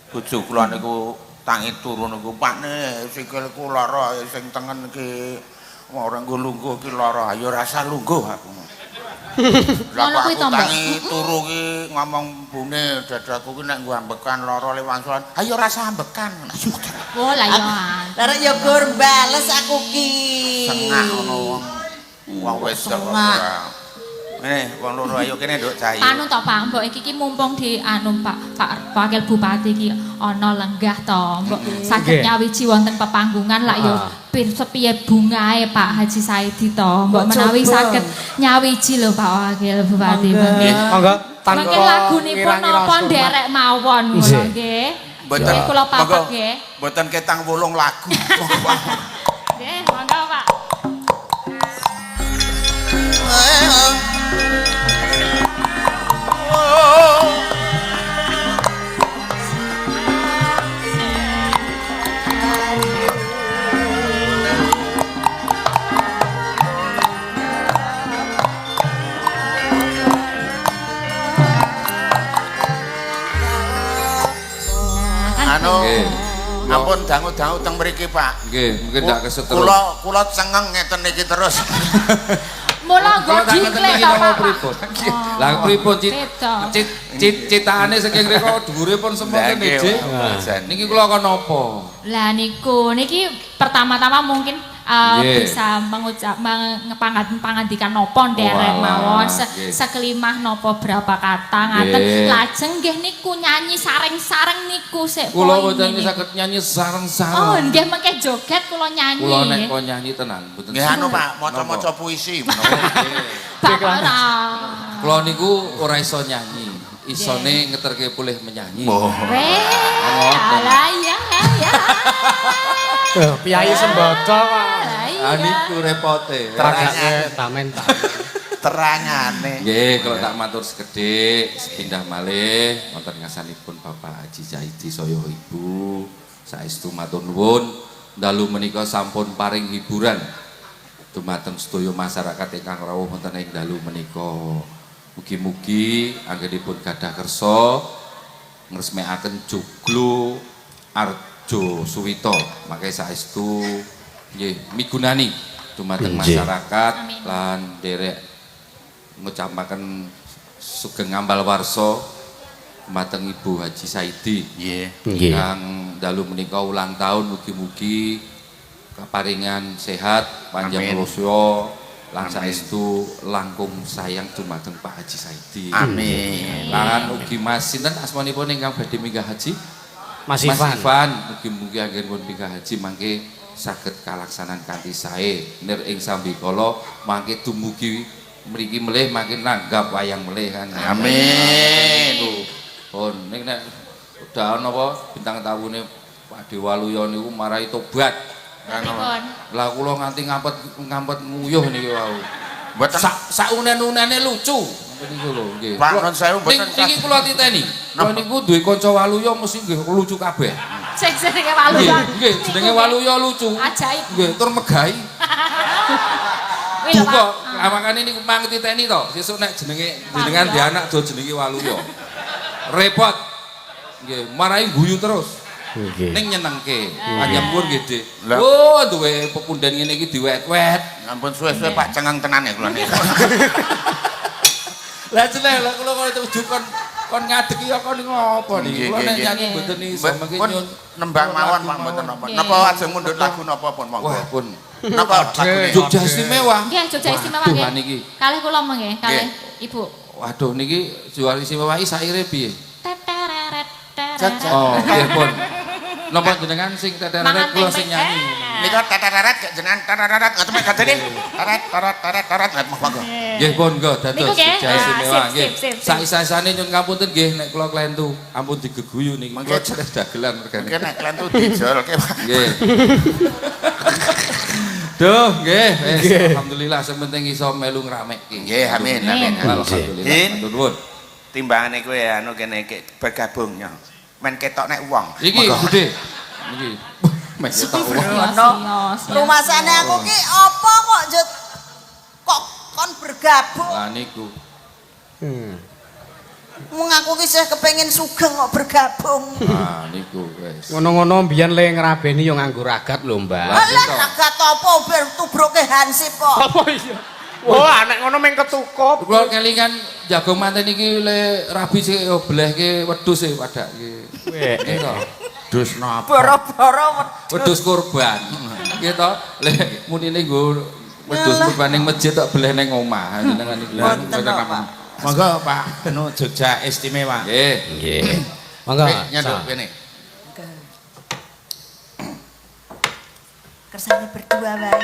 Bojo kula niku tangi turu niku Pak ne sikilku lara sing tengen iki ora nggo lungguh iki lara. Ayo rasa lungguh aku. Lah Ngono kuwi aku to, Mbak? tangi turu ki ngomong bune dadaku ki nek nggo ambekan lara le wangsulan. Ayo rasa ambekan. Oh lah ya. Lah rek ya gur bales aku ki. Sengak ngono wong. Wong wedok kok Sengak. ora. Ngene wong loro ayo kene nduk Cahayu. Anu to Pak, mbok iki ki mumpung di anu Pak Pak Wakil Bupati ki ana lenggah to, mbok saged Nggih. nyawiji wonten pepanggungan lak yo pir sepiye bungae Pak Haji Saidi to. Mbok Mbok menawi coba. saged nyawiji lho Pak Wakil Bupati. Monggo. Monggo tanpa Mungkin lagunipun ngira-ngira napa surmat. nderek mawon ngono Nggih. nggih. Mboten Nggih, kula papak monggo. nggih. Mboten ketang 8 lagu. Nggih, monggo Pak. Anu Nggih. ampun dangu-dangu teng mriki Pak. Nggih, mungkin ndak kesetrum. Kula kula cengeng ngeten iki terus. Mula nggo Kula tak ngeten jikle iki to napa Pak. pripun? Lah pripun cit Beda. cit cit citane saking mriko dhuwure pun semonten Lah, nggih, nggih. Jan. Niki kula kon napa? Lah niku niki pertama-tama mungkin Nggih. bisa mengucap pangandikan napa nderek Walah, mawon nggih. sekelimah napa berapa kata ngaten Nggih. lajeng nggih niku nyanyi sareng-sareng niku sik Kula poine boten niku. saged nyanyi sareng-sareng. Oh nggih mengke joget kula nyanyi. Kula nek kon nyanyi tenan mboten. Nggih anu Pak, maca-maca puisi menawa. Bapak ora. Kula niku ora iso nyanyi. Isone ngeterke pulih menyanyi. Oh. Weh, Ngoten. alah iya ya. Eh, Piyayi sembodo kok. Lah Ah iya. niku repote. Tragake tamen tamen. Terangane. Nggih, kalau tak matur sekedhik, sepindah malih wonten ngarsanipun Bapak Haji Zaidi saya Ibu. Saestu matur nuwun, dalu menika sampun paring hiburan dumateng sedaya masyarakat ingkang rawuh wonten ing dalu menika. Mugi-mugi anggenipun gadah kersa ngresmekaken joglo Arjo Suwito. Mangke saestu nggih migunani dumateng Nggih. masyarakat Amin. lan nderek ngucapaken sugeng ambal warsa dumateng Ibu Haji Saidi Nggih. Nggih. kang dalu menika ulang tahun mugi-mugi kaparingan sehat panjang Amin. yuswa Lan saestu langkung sayang dumateng Pak Haji Saidi. Amin. Lan ugi Mas sinten asmanipun ingkang badhe minggah haji? Mas Mas Ivan. Ivan, mugi-mugi anggenipun minggah haji mangke saged kalaksanan kanthi sae nir ing sambikala mangke dumugi mriki melih mangke nanggap wayang melih kan. Amin. Pun ning nek udah ana apa bintang tawune Pak Dewaluya niku marai tobat. Pripun? Lah kula nganti ngampet nguyuh niki wau. Mboten Sak saunen-unene lucu. Niku lho nggih. Pak, nun sewu mboten Niki kula titeni. Kula niku duwe kanca Waluya mesti nggih lucu kabeh. Sing jenenge Waluya. Nggih, jenenge Waluya lucu. Ajaib. Nggih, tur megahi. Kuwi lho, Duka, Pak. makane niku mang titeni to. Sesuk nek jenenge jenengan di anak do jenenge Waluya. Repot. Nggih, marai guyu terus. Nggih. Ning nyenengke. Panjang nggih, Dik. Lah. Oh, duwe pepunden ngene iki diwet-wet. Ampun suwe-suwe Pak cengang tenan ya kula niku. Lah jeneng lah kula kok tuju kon kon ngadeg ya kon ngopo niki. Kula nek nyanyi mboten iso mangke Pun nyun nembang mawon Pak mboten napa. Nggih. Napa ajeng mundhut lagu napa pun monggo. Wah, pun. Napa lagune? Jogja istimewa. Nggih, Jogja istimewa Waduh, nggih. niki. Kalih kula mengke, kalih Ibu. Waduh niki jual istimewa iki saire piye? Tetereret tereret. Oh, nggih pun. Napa jenengan sing tetereret kula sing nyanyi. Nika tetereret gak jenengan tetereret ngoten mek gadene. Teret teret teret teret ngoten monggo. Nggih pun nggo dados Niku nggih. Jogja istimewa Ah, nggih. sip, sip, sip. Saisa-isane nyun ngapunten nggih nek kula klentu, ampun digeguyu niki. Mangke Kula jelas dagelan regane. Mungkin nek klentu dijolke Pak. Nggih. Duh, nggih, wis alhamdulillah sing penting iso melu ngramekke. Nggih, amin amin. Alhamdulillah. Hin. Matur nuwun. Timbangane kowe anu kene iki bergabung yo. Men ketok nek wong. Iki Bude. Iki. Men ketok wong. Rumasane aku ki apa kok jut kok kon bergabung. Lah niku. Mung aku ki isih kepengin sugeng kok bergabung. Ah niku wis. Ngono-ngono mbiyen le ngrabeni yo nganggo ragat lho, Mbak. Lah, Alah ragat apa ber tubruke hansip kok. Apa iya? Wah, nek ngono meng ketukup. Kula kelingan jago manten iki le rabi sik yo belehke wedhus e padake. Weh. Nggih to. Dus napa? Boro-boro wedhus. Wedhus kurban. Nggih to. Le munine nggo wedhus kurban ning masjid tok beleh ning omah jenengan niku. Mboten kok, Pak. Monggo Pak Anu Jogja istimewa. Nggih. Nggih. Monggo. Nyanduk kene. Kersane berdua wae.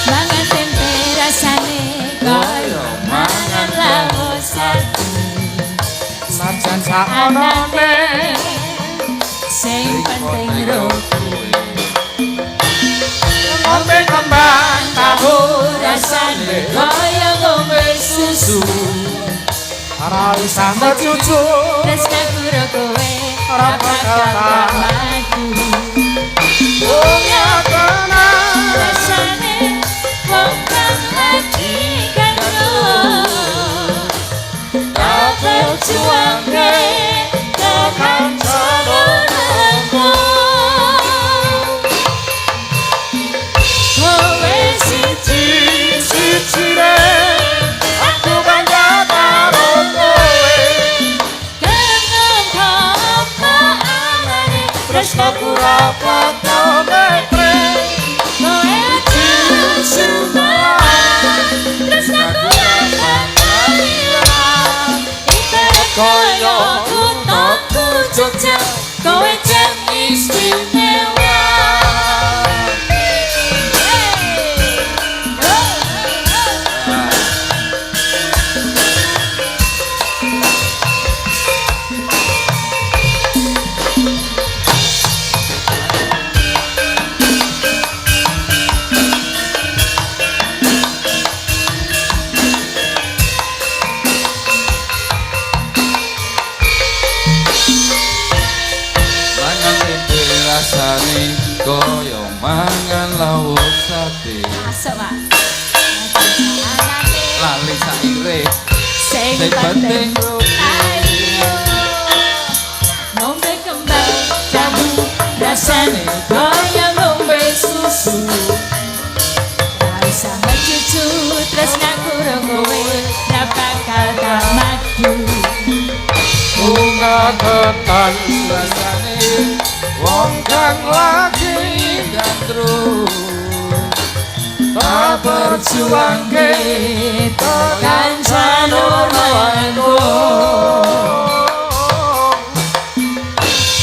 Mangan tempe rasane koyo mangan lawuh sate. Najan Anane sing penting roti. Ngombe kembang tahu Rasane koyo ngombe susu. ora usah mecucu. Tresnaku ro kowe ora bakal mlaku. Bunga tenang. Rasane wong kang lagi gandrung. Tak perjuangke tekan calonmu. Kowe siji Sijine aku bangga karo kowe. Kenapa apa anane Tresnaku ora bakal metre. Kowe aja sumpah tresnaku ora bakal ilang. Ibarat koyo kuthaku Jogja, kowe jan istimewa. Hey. Oh, oh. Mangan tempe rasane kaya mangan lawuh sate. Masuk, Pak. Anane Lali saire sing sing penting penting ayo. Rasane kaya ngombe susu. Ra usah mecucu tresnaku ro kowe ra bakal tamadu. Bunga tenan rasane wong kang lagi gandrung tak perjuangke Kancane mangko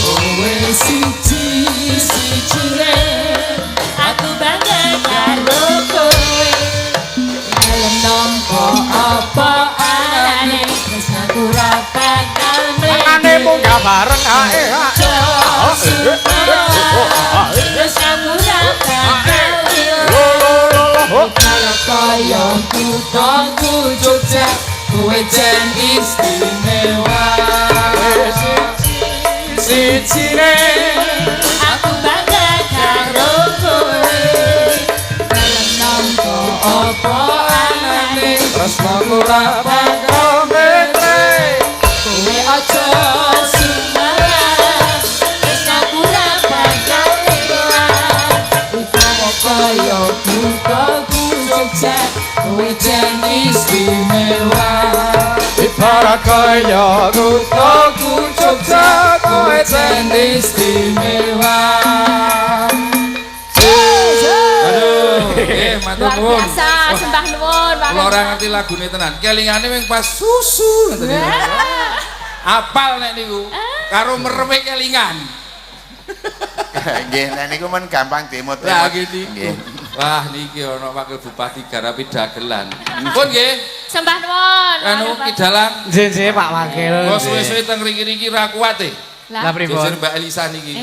kowe siji sijine aku bangga karo kowe. Dalem nampa apa anane tresnaku ra bakal Tangane munggah bareng ae ae. Tresnaku ra bakal Lo lo lo lo. Kaya kuthaku Jogja kowe jan istimewa. Sijine aku bangga karo kowe. Dalem nampa apa anane tresnaku ra bakal metre. Kowe aja sumelang tresnaku ra bakal ilang. Utawa kaya kuthaku Jogja kowe jan istimewa. Ibarat kaya kuthaku Jogja kowe jan istimewa. Aduh, matur Luar nuwun. biasa, sembah nuwun Pak. Kula ora ngerti lagune tenan. Kelingane mung pas susu ngoten niku. Apal nek niku. Karo mereme kelingan. Nggih, nek niku men gampang dimut-imut. Lah niki. Nggih. Wah niki ana wakil bupati garapi dagelan. Pun nggih, Sembah nuwun. anu Ki Dalang. Nggih nggih Pak Wakil. Kok suwe-suwe teng mriki-riki ra kuat e. Lah pripun? Jejer Mbak Elisa niki.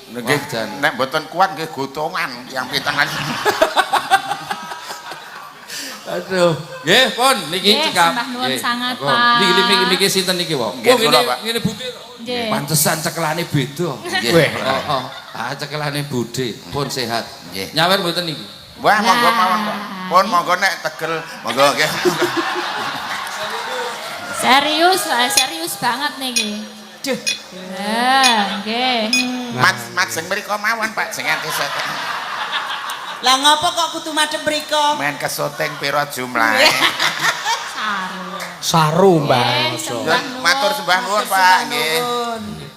Nggih, Wah, jan. nek mboten kuat nggih gotongan yang pitengan. Aduh. Nggih, pun niki Nggih, cekap. sembah nuwun Nggih. sangat, Monggo. Pak. Niki niki niki sinten niki, Wong? Nggih, Oh, ngene kula, Pak. ngene Bude to. Nggih. Pantesan cekelane beda. Nggih. Weh. Oh, oh. Ah, cekelane Bude, pun sehat. Nggih. Nyawer mboten niki? Wah, monggo mawon, Pak. Pun monggo nek tegel, monggo nggih. Serius, serius banget niki. Duh. Nggih. Mat mat sing mriko mawon, Pak, sing ati syuting. Lah ngopo kok kudu madhep mriko? Men kesoting pira jumlahe. Saru. Saru Mbah. Nggih, sembah nuwun. Matur sembah nuwun, Pak. Nggih.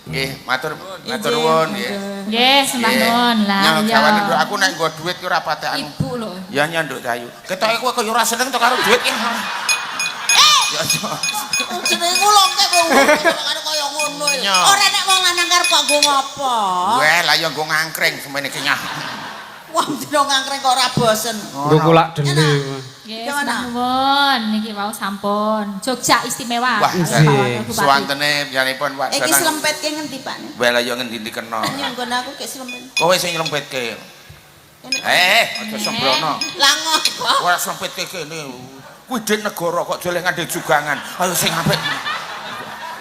Nggih, matur matur nuwun nggih. Nggih, sembah nuwun lah. Nyang iya. gawane nduk aku nek nggo dhuwit ki ora patek anu. Ibu lho. Ya nyanduk cayu. Ketoke kowe kaya ora seneng to karo dhuwit ki. Ya aja. Jenenge ngulongke kowe karo kaya ngono. Nya. Ora nek wong lanang karep kok nggo ngopo? Weh, lah ya nggo ngangkring semene iki nyah. Wong dina ngangkring kok ora bosen. Nggo kulak dele. Nggih, Gimana? sembah nuwun niki wau sampun. Jogja istimewa. Wah, Pak Wakil Bupati. Suwantene biyanipun Pak Iki Danang. slempetke ngendi, Pak? Weh, lah ya ngendi kena. Nyunggon aku kek slempet. Kowe sing nyelempetke. Eh, aja sembrono. Lah ngopo? Ora sempetke kene. Kuwi dhuwit negara kok joleh ngandhe jugangan. Ayo sing apik.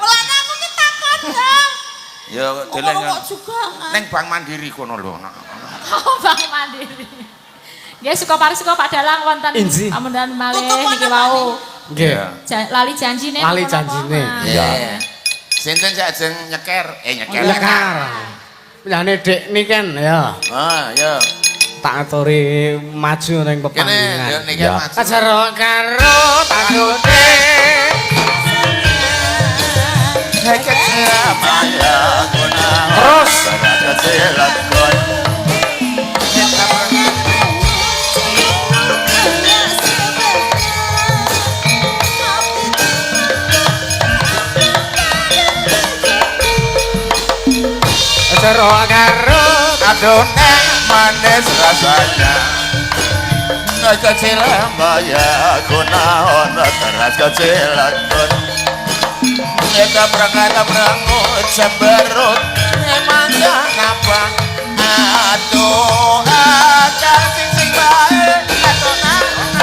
Mulane aku ki takon, Dong. Ya deleng Kok kok jugangan? ning Bank Mandiri kono lho. Oh, Bank Mandiri. Nggih, suka parisuka Pak Dalang wonten Inji. pamundutan malih Tutup niki ana, Pak, wau. Nggih. Lali janjine. Lali menapa, janjine. Mas. Iya. Sinten sak ajeng nyeker? Eh nyeker. Nyekar. Lane Dik niken ya. Ah, ya. Tak aturi maju ning Kene pepanggungan. yo niki maju. Ajaro karo takute. Terus. Ajaro karo Adonan manis rasanya. Kecil maya guna ono teras kecil kon. Eta berangkat berangut cemberut emang apa? Aduh akal sing sing bae atau naon.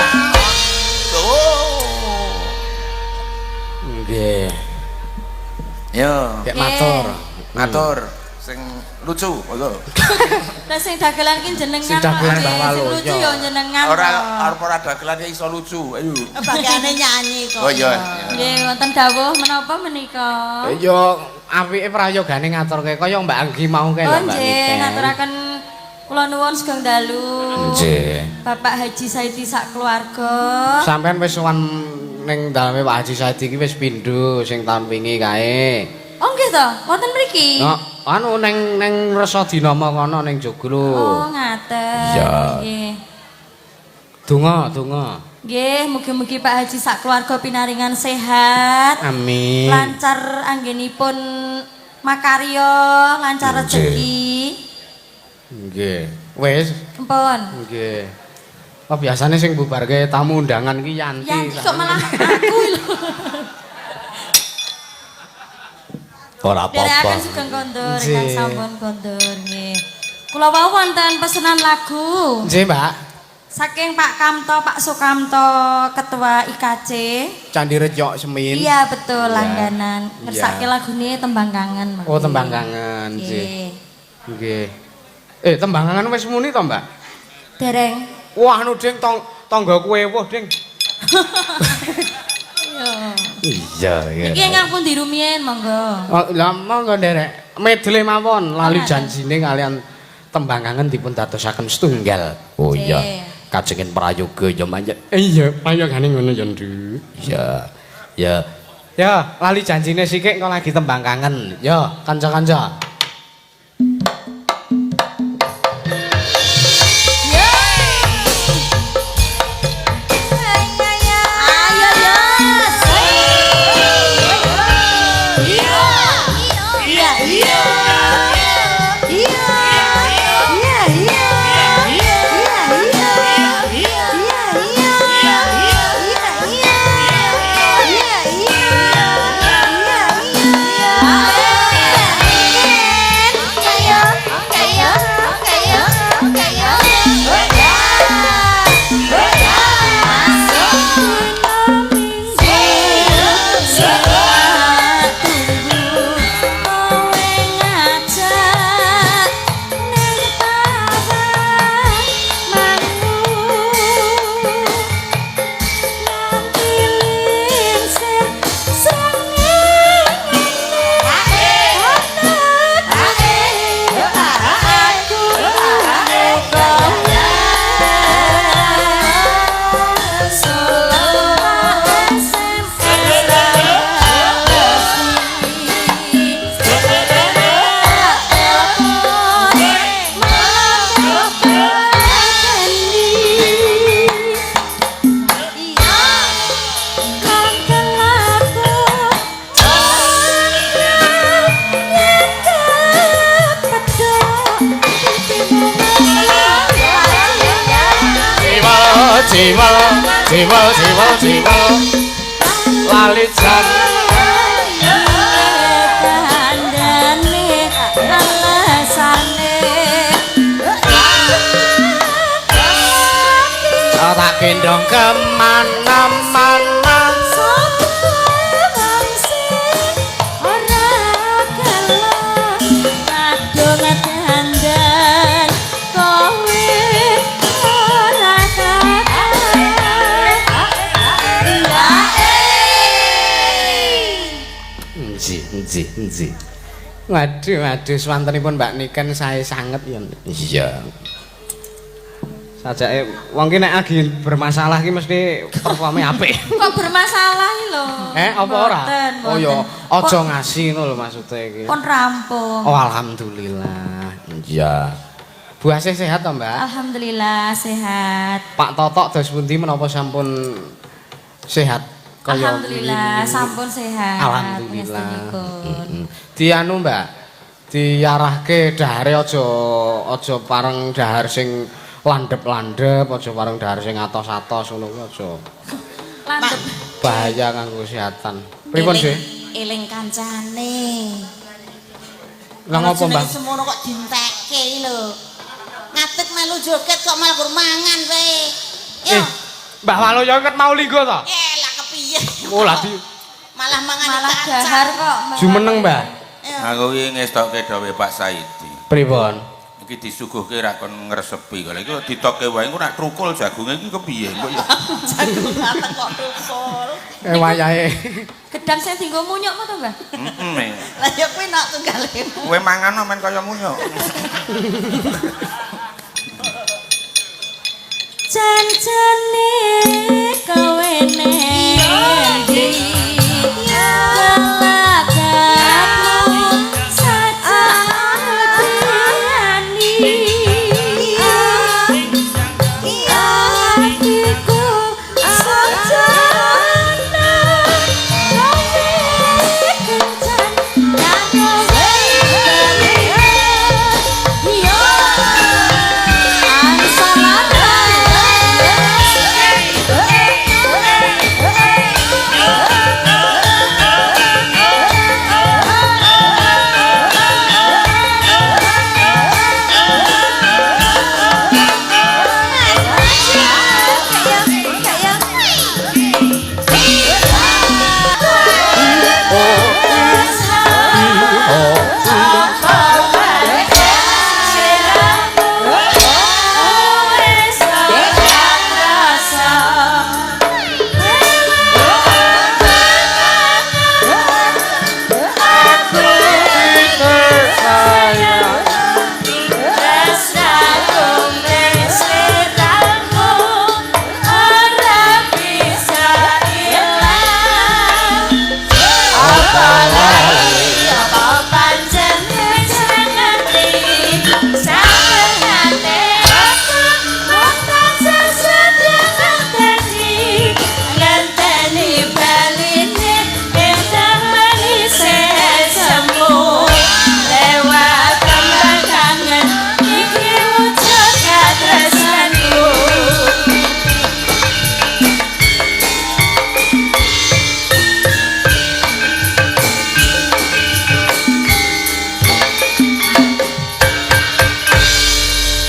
Tuh. Nggih. Yo. Kayak matur. Matur sing Lucu, monggo. Lah sing dagelan ki jenengan. Sing dagelan Pak, Mbah Sing Waluyo. lucu ya jenengan. Ora kok. arep ora dagelan ya iso lucu. Ayo. Bagiane nyanyi kok. Oh iya. Nggih, wonten dawuh menapa menika? Ya apike prayogane ngaturke kaya Mbak Anggi mau kae Oh lho Mbak. nggih, Niken. ngaturaken kula nuwun sugeng dalu. Nggih. Bapak Haji Saidi sak keluarga. Sampeyan wis sowan ning daleme Pak Haji Saidi iki wis pindho sing taun wingi kae. Oh nggih to, wonten mriki. No, anu ning ning Resa Dinama kono ning Joglo. Oh, ngaten. Iya. Nggih. Donga, donga. Nggih, mugi-mugi Pak Haji sak keluarga pinaringan sehat. Amin. Lancar anggenipun makarya, lancar rezeki. Nggih. Wis, Empun. nggih. Oh biasane sing bubarke tamu undangan ki Yanti. Yanti kok malah aku lho. Ora apa-apa. Nderekaken sugeng kondur ingkang Nggih. sampun kondur nggih. Kula wau wonten pesenan lagu Nggih, Mbak. saking Pak Kamto, Pak Sukamto, Ketua IKC. Candi Rejo Semin. Iya betul langganan. Iya. Ngersake lagune Tembang Kangen. Oh, Tembang Kangen, nggih. Nggih. Nggih. Eh, Tembang Kangen wis muni to, Mbak? Dereng. Wah, anu Ding, tanggaku ewuh, Ding. Iya, iya. Iki ingkang pundi rumiyin monggo. Oh, lah monggo nderek. Medle mawon lali janjine kalian Tembang Kangen dipun dadosaken setunggal. Oh iya. Kajengin prayoga ya manjen. Iya, prayogane ngono ya, Ndu. Iya. Ya. Ya, lali janjine sikik engko lagi Tembang Kangen. Ya, kanca-kanca. Ayo ya. Iya. Iya iya. Iya. Iya iya. Iya iya. Iya iya. Iya iya. Iya iya. Iya iya. Ayo, ayo, ayo, ayo. Jiwal, jiwal, jiwal, jiwal, jiwal. Lali jan. Kandhane alasane. Tak gendong kemana-mana. Sapa sing ora gelem kadung dandan kowe ora Nji, nji, nji. Waduh, waduh, swantenipun Mbak Niken sae sanget ya. Iya. Sajake wong ki nek lagi bermasalah ki mesti performe apik. Kok bermasalah iki lho? Apa ora? Mboten, Oh ya, mboten. aja ngasih ngono lho maksude iki. Pun rampung. Oh, alhamdulillah. Iya. Bu Asih sehat to, Mbak? Alhamdulillah sehat. Pak Totok dos pundi menapa sampun sehat? Kaya Alhamdulillah wingi-wingi? sampun sehat. Alhamdulillah. Pangestunipun. Heeh. Dianu, Mbak. Diarahke dahare aja aja pareng dahar sing landhep-landhep, aja pareng dahar sing atos-atos ngono kuwi aja. Landhep. Bahaya kanggo kesehatan. Pripun sih? Eling kancane. Lah ngopo, Mbak? Semono kok dientekke lho. Ngadeg melu joget kok malah gur mangan kowe. Yo. Mbah Waluyo ket mau linggo to? Lah kepiye? Oh, lah di Malah mangan malah dahar kok. jumeneng, Mbah. Aku iki ngestokke dawuhe Pak Saidi. Pripun? Iki disuguhke ra kon ngresepi kok. Iki ditokke wae engko nek trukul jagunge iki kepiye engko ya. Jagung mateng kok tukul. Eh wayahe. Gedang sing dienggo munyuk apa to, Mbah? Heeh. Lah ya kuwi nak tunggale. Kowe mangan men kaya munyuk. Janjane kowe neng ndi kelakatmu sajane atiku sajana kowe kencan lan kowe yo.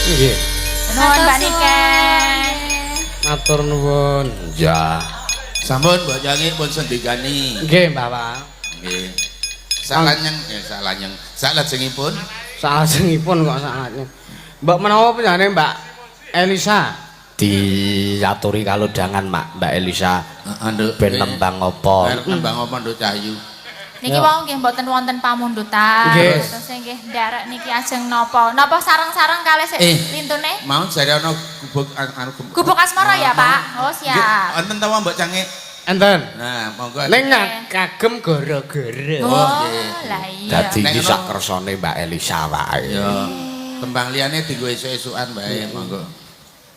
Nggih. Nuwun Mbak Niken. Matur nuwun. Ya. Sampun Mbok Yangi pun sendikani. Nggih, Mbah Pak. Nggih. Salanyeng eh salanyeng. Salajengipun Salajengipun kok salajeng. Mbok menawa panjenengane Mbak Elisa diaturi kalodhangan Mak Mbak Elisa. Heeh, Nduk. Ben nembang apa? Ben nembang apa Nduk Cahyu? Niki wau nggih mboten wonten pamundutan. Nggih. Terus nggih ndarek niki ajeng napa? Napa sareng-sareng kalih sik Eh. lintune? Mau jare ana gubuk anu Gubuk asmara ya, Pak? Oh, siap. Wonten ta Mbok Cange? Enten. Nah, monggo. Ning kagem gara-gara. Oh, nggih. lah iya. Dadi iki Nek ngono- sak kersane Mbak Elisa wae. Ya. Tembang liyane dienggo esuk-esukan wae monggo.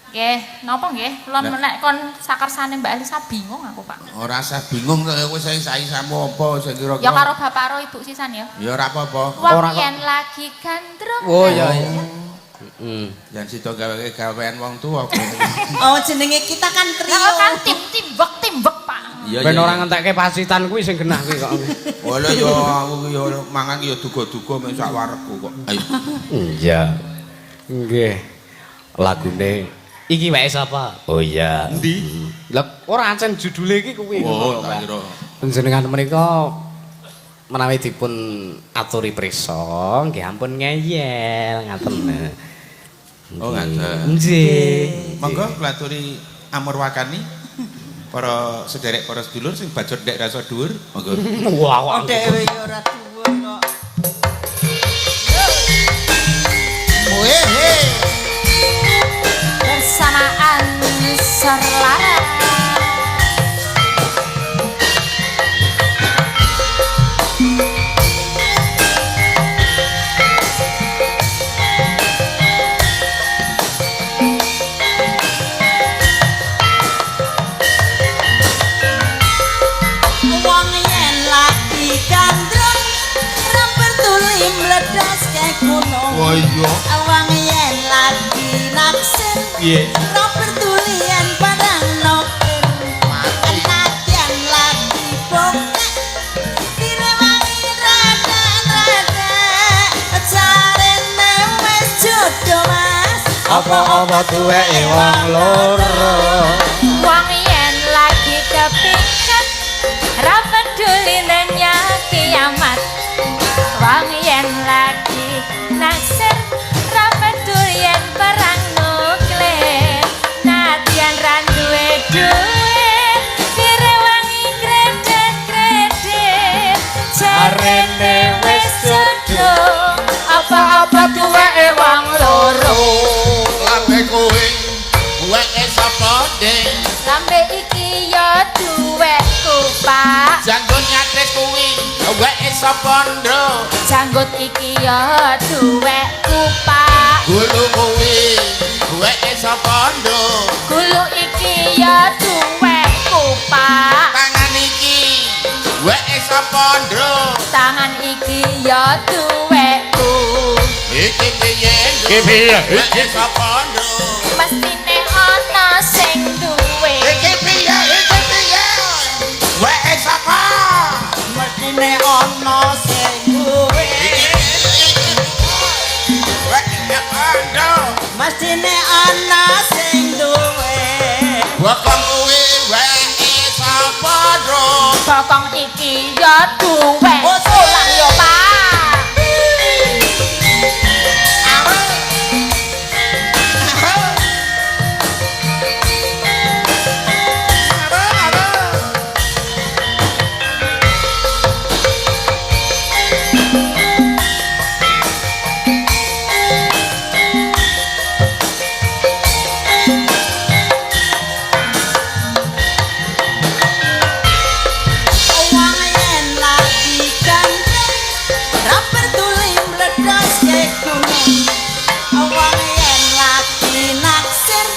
Nggih, napa nggih? Kula Nah. nek kon sakarsane Mbak Elisa bingung aku, Pak. Ora usah bingung to kowe sing sai-samu apa sing kira-kira. Ya karo bapak karo ibu sisan ya. Ya ora apa-apa. Wong Ora kok. yen lagi gandrung. Oh iya iya. Heeh. Yen sida gawe gawean wong tuwa kowe. Oh jenenge kita kan trio. Lah kan tim timbek timbek, Pak. Iya Ben ora ngentekke pasitan kuwi sing genah kuwi kok. Wala ya aku ki ya mangan ki ya duga-duga mek sak warekku kok. Ayo. Iya. Nggih. Lagune iki wae sapa? Oh iya. Endi? Lah ora ancen judule iki kuwi. Oh, tak kira. Panjenengan menika menawi dipun aturi prisa nggih ampun ngeyel ngaten. Oh, ngaten. Nggih. Monggo kula aturi amurwakani para sederek para sedulur sing bajur ndek rasa dhuwur. Monggo. Wah, Oh wah. dhewe ya ora dhuwur kok. Wehe. Bersamaan Serlara. Wong yen lagi gandrung ra peduli mledos ke gunung. Oh iya. Wong yen lagi naksir Piye? ra peduli yen padang nokir. Latihan lagi bokek direwangi rada-rada jarene wis jodoh Mas. Apa-apa duweke wong loro. Wong yen lagi kepingin ra peduli nenya kiamat. Wong yen lagi naksir Weke sapa, Ding? Lambe iki ya duwekku, Pak. Janggut nyatris kuwi weke sapa, Nduk? Janggut iki ya duwekku, Pak. Gulu kuwi weke sapa, Nduk? Gulu iki ya duwekku, Pak. Tangan iki weke sapa, Nduk? Tangan iki ya duwekku. Iki piye, Nduk? Iki piye? Weke sapa, Nduk? Mestine ana sing duwe. Iki piye? Iki piye? Weke sapa? Mestine ana sing duwe. Weke sapa, Nduk? Mestine ana sing duwe. Bokong kuwi weke sapa, Nduk? Bokong iki ya duwekku lah ya, Pak. Wong yen lagi gandeng ra peduli mledoske gunung. Wong yen lagi naksir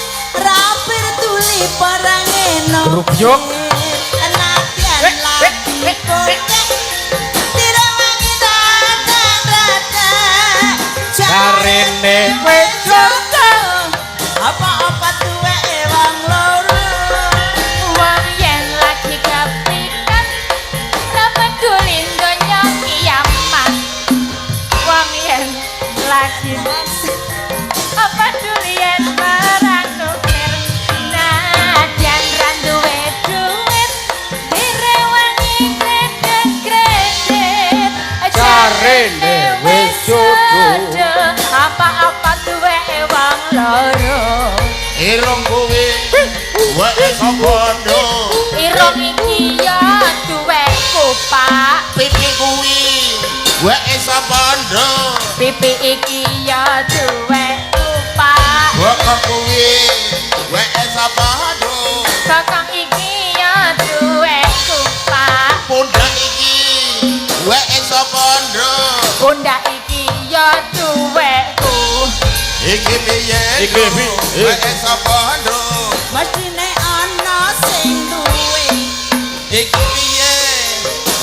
ra peduli parange Grubyuk. Nadyan lagi kotek direwangi dadang dadang. Jarene wis jodoh apa-apa duweke wong loro. Wong yen lagi kepikan ra peduli donya kiamat. Wong yen lagi apa peduli yen perang nuklir. Nadyan ra duwe duit direwangi kredit-kredit. Jarene wis jodoh. Apa-apa duweke wong loro. Irung kuwi weke sapa, Nduk? Irung iki ya duweku, Pak. Pipi kuwi weke sapa, Nduk? Pipi iki ya duweku, Pak. Bokong kuwi weke sapa, Nduk? Bokong iki ya duweku, Pak. Pundak iki weke sapa, Nduk? Pundak iki ya duweku. Iki piye? Iki piye? Weke sapa, Nduk? Mestine ana sing duwe. Iki piye?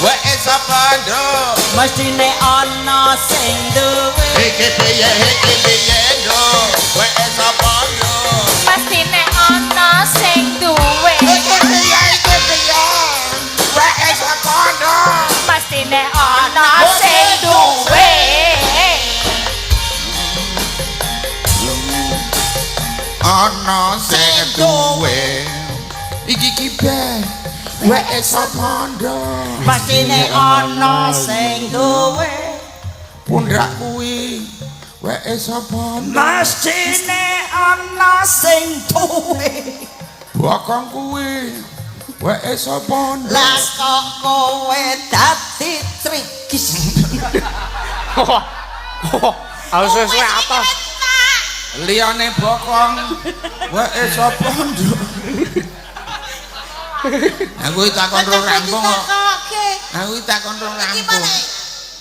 Weke sapa, Nduk? Mestine ana sing duwe. Iki piye? Iki piye, Nduk? Weke sapa, Nduk? Pastine ana sing duwe. Iki piye? Iki piye? Weke sapa, Nduk? Pastine ana sing duwe. Ana sing duwe. Iki kibe weke sapa, Nduk? Pastine ana sing duwe. Pundak kuwi weke sapa, Nduk? Mestine ana sing duwe. Bokong kuwi weke sapa, Nduk? Lah kok kowe dadi trigis. Aku suwe-suwe atos. Liyane bokong weke sapa, Nduk? Aku iki takon rong rampung kok. Ditakoke. Aku iki takon rong Iki rampung. mana?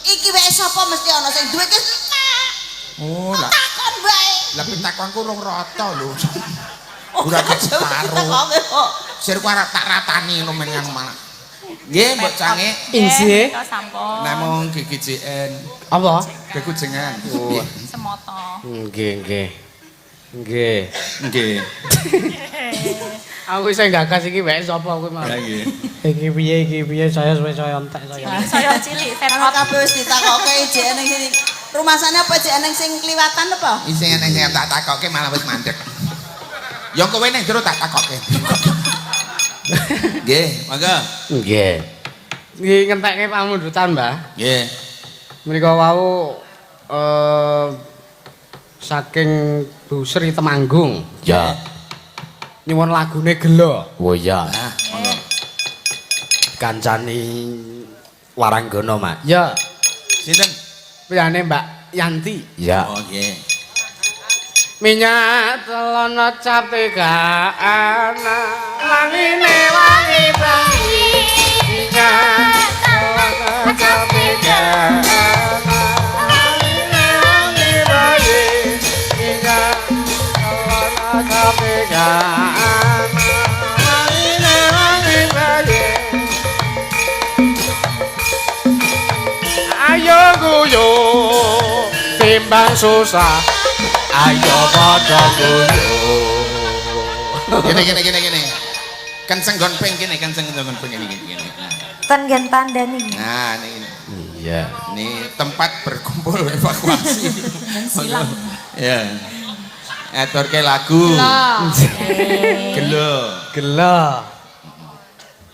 Iki weke sapa mesti ana sing duwe ki. Oh, lah Takon wae. lah pitakonku rong rata lho. Ora separo. Takoke kok. Sirku arep tak ratani ngono men ngono malah. Nggih, Mbok Cange. Injih. Kita sampun. Namung GGJN, Apa? Gekujengan. Semoto. Nggih, nggih. Nggih. Nggih. Aku isih gagas iki weke sapa kuwi mau. Lah nggih. Iki piye iki piye saya suwe saya entek saya. Saya cilik Ana ferot. kabeh wis ditakoke jek ning sini. Rumasane apa jek ning sing kliwatan apa? Isih eneng sing tak takoke malah wis mandek. Ya kowe ning jero tak takoke. Nggih, monggo. Nggih. Nggih ngentekke pamundutan, Mbah. Nggih. Menika wau saking Bu Sri Temanggung. Ya. Nyuwun lagune Gelo. Oh iya. Ah, monggo. Kancani Waranggana, Mak. Ya, Sinten? piyane Mbak Yanti. Ya. Oh nggih. Minyak telono cap tiga anak. Wangine wangi bayi. Minyak telono cap tiga anak. Wangine wangi bayi. Minyak telono cap tiga anak. Wangine wangi bayi. Ayo guyu timbang susah. Ayo padha guyu. Gini gini gini gini. Kenceng gonpeng gini, kenceng gonpeng gini gini gini. Ten gen tandani. Nah, ini ini. Iya. Ini tempat berkumpul evakuasi. Silang. Ya. Aturke lagu. Gelo. Gelo.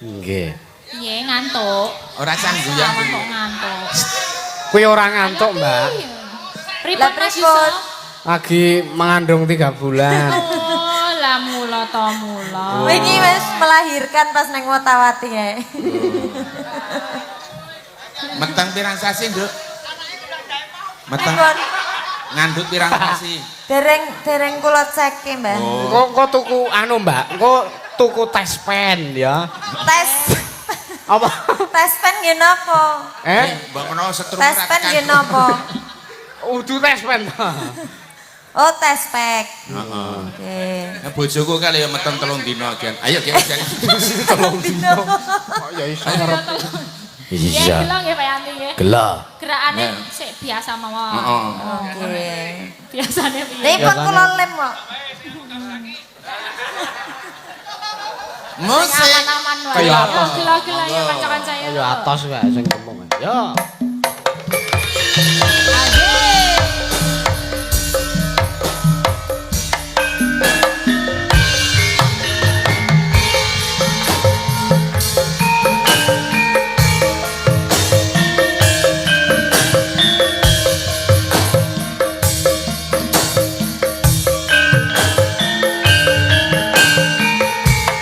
Nggih. Piye ngantuk? Ora sangguyang. Kok ngantuk? Kuwi ora ngantuk, Mbak. Pripun Lah, Mas pripun? Yusuf? Lagi mengandung 3 bulan. Oh, lah mula to mula. Wingi wis melahirkan pas neng Wotawati ya. Meteng pirang sasi, Nduk? Meteng Pripun? ngandut pirang sasi. Dereng dereng kula ceke, Mbah. Engko engko tuku anu, Mbak. Engko tuku tes pen ya. Tes Apa? tes pen nggih napa? Eh, Mbak menawa setrum Tes ora pen tekan. nggih napa? udu tes pen. Oh, tes pack. Heeh. Oke. Nah, bojoku kali ya meteng 3 dina gen. Ayo gen. Gen. 3 dino. Kok ya iso ngerti. Iya, gelo nggih Pak Yanti nggih. Gelo. Gerakane Nah. sik biasa mawon. Heeh. Oke. Biasane piye? Ini pun kula lem kok. Musik. Aman-aman wae. Kaya atos. Gelo-gelo ya kanca-kanca ya. Ayo atos wae sing kemung. Yo. Ayo.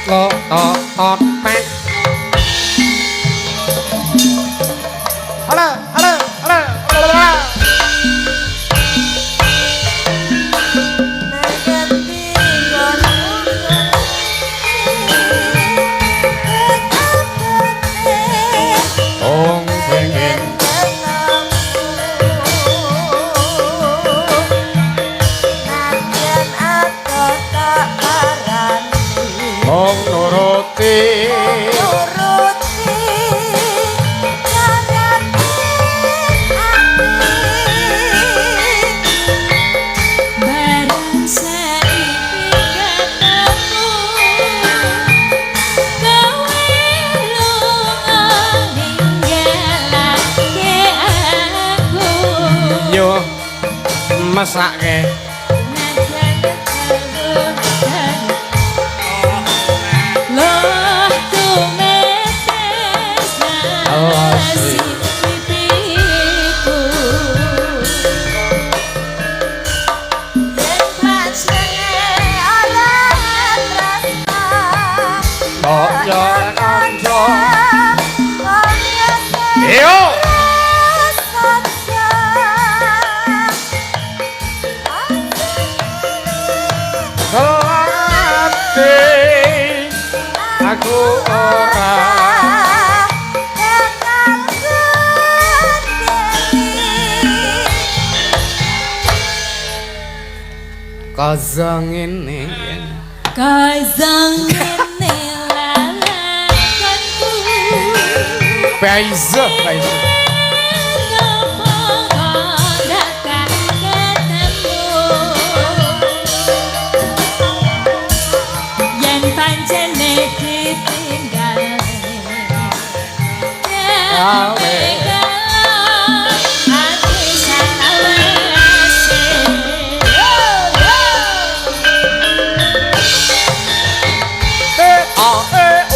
Lo to tot pek. Halo, halo, halo, halo, halo. Wong pengen wong nuruti. Bareng saiki ketemu kowe lunga ninggalake aku. Yo mesake. Loh tumetes nasi pipiku. Kok yo kanca. Yo. Kelate aku ora kosong ini. Kazang ngene lalakonku. Baiza, baiza. Ngopo kok datang ketemu? Yen pancene ditinggal Awe. Ati salawase. E A E O.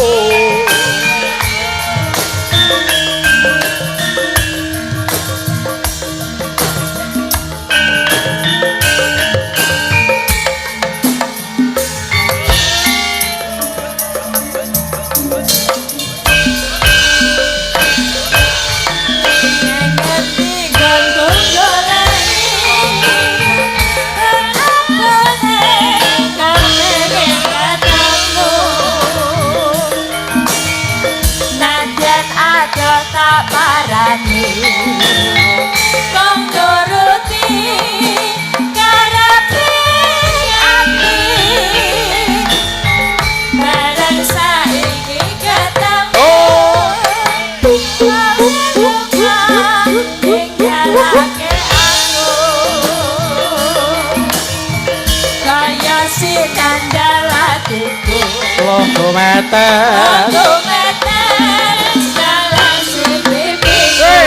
Logo metes. Metes dalan sing pipiku.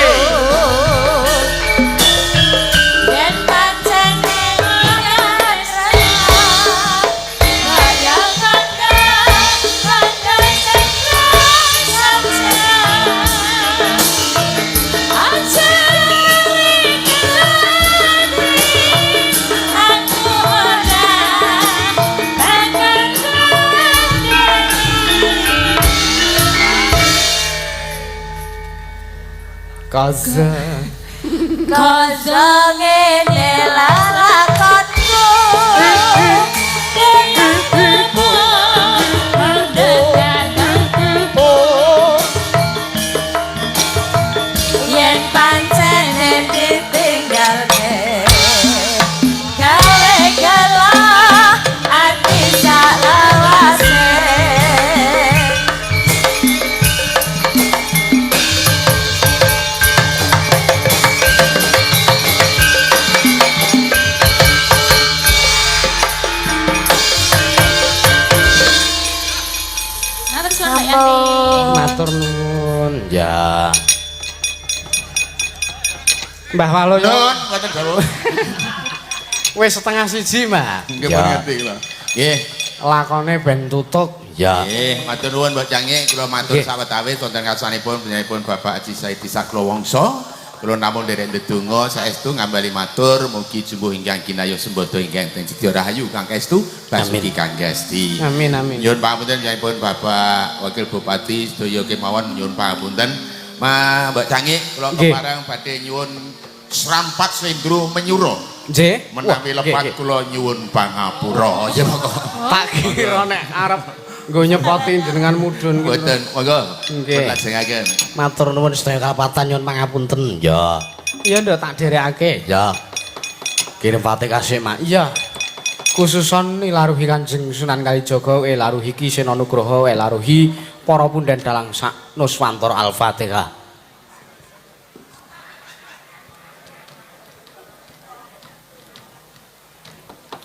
Yen pancene ora tresna, kaya kandha kandha sing saja. Aja kelani, aku ora bakal kandhani. Kaza. Kaza ngene lakonku. Yen pancene ditinggalke, gawe gelo ati salawase. Matur suwun Mbak Yanti. Matur nuwun. Ya. Mbah Waloyo. Nun, mboten dawuh. Wis 12.30, Mbah. Nggih, pun ngerti kula. Nggih. Lakone ben tutuk. Ya. Nggih, matur nuwun Mbak Cange, kula matur Nggih. sawetawis wonten ngarsanipun panjenenganipun Bapak Haji Saidi Saklowongso. Kula namung nderek ndedonga saestu ngambali matur mugi jumbuh ingkang kinayuh sembada ingkang den sedya rahayu kang kaestu basuki kang gesti. Amin amin. Nyuwun pangapunten panjenenganipun Bapak Wakil Bupati sedaya kemawon nyuwun pangapunten. Ma Mbak Cange kula Nggih. kepareng badhe nyuwun serampat slendro menyura. Nggih. Menawi Wah, lepat nggih, nggih. kula nyuwun pangapura. Ya monggo. Tak kira nek arep nggo nyepoti jenengan mudhun ki. Mboten, monggo. Nggih. Pun lajengaken. Matur nuwun sedaya kapatan nyuwun pangapunten. Ya. Iya nduk tak dherekake. Ya. Kirim Fatihah sik, Mak. Iya. Khususon ilaruhi Kanjeng Sunan Kalijaga, ilaruhi Ki Seno Nugroho, ilaruhi para punden dalang sak Nuswantara. Al-Fatihah.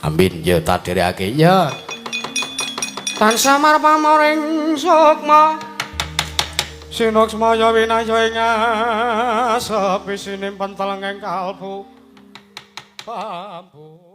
Amin. Ya tak dherekake. Ya. Tansah marpamoring sukma. Sinuksmaya winaya ing asepi sinimpen telenging kalbu. Bambu.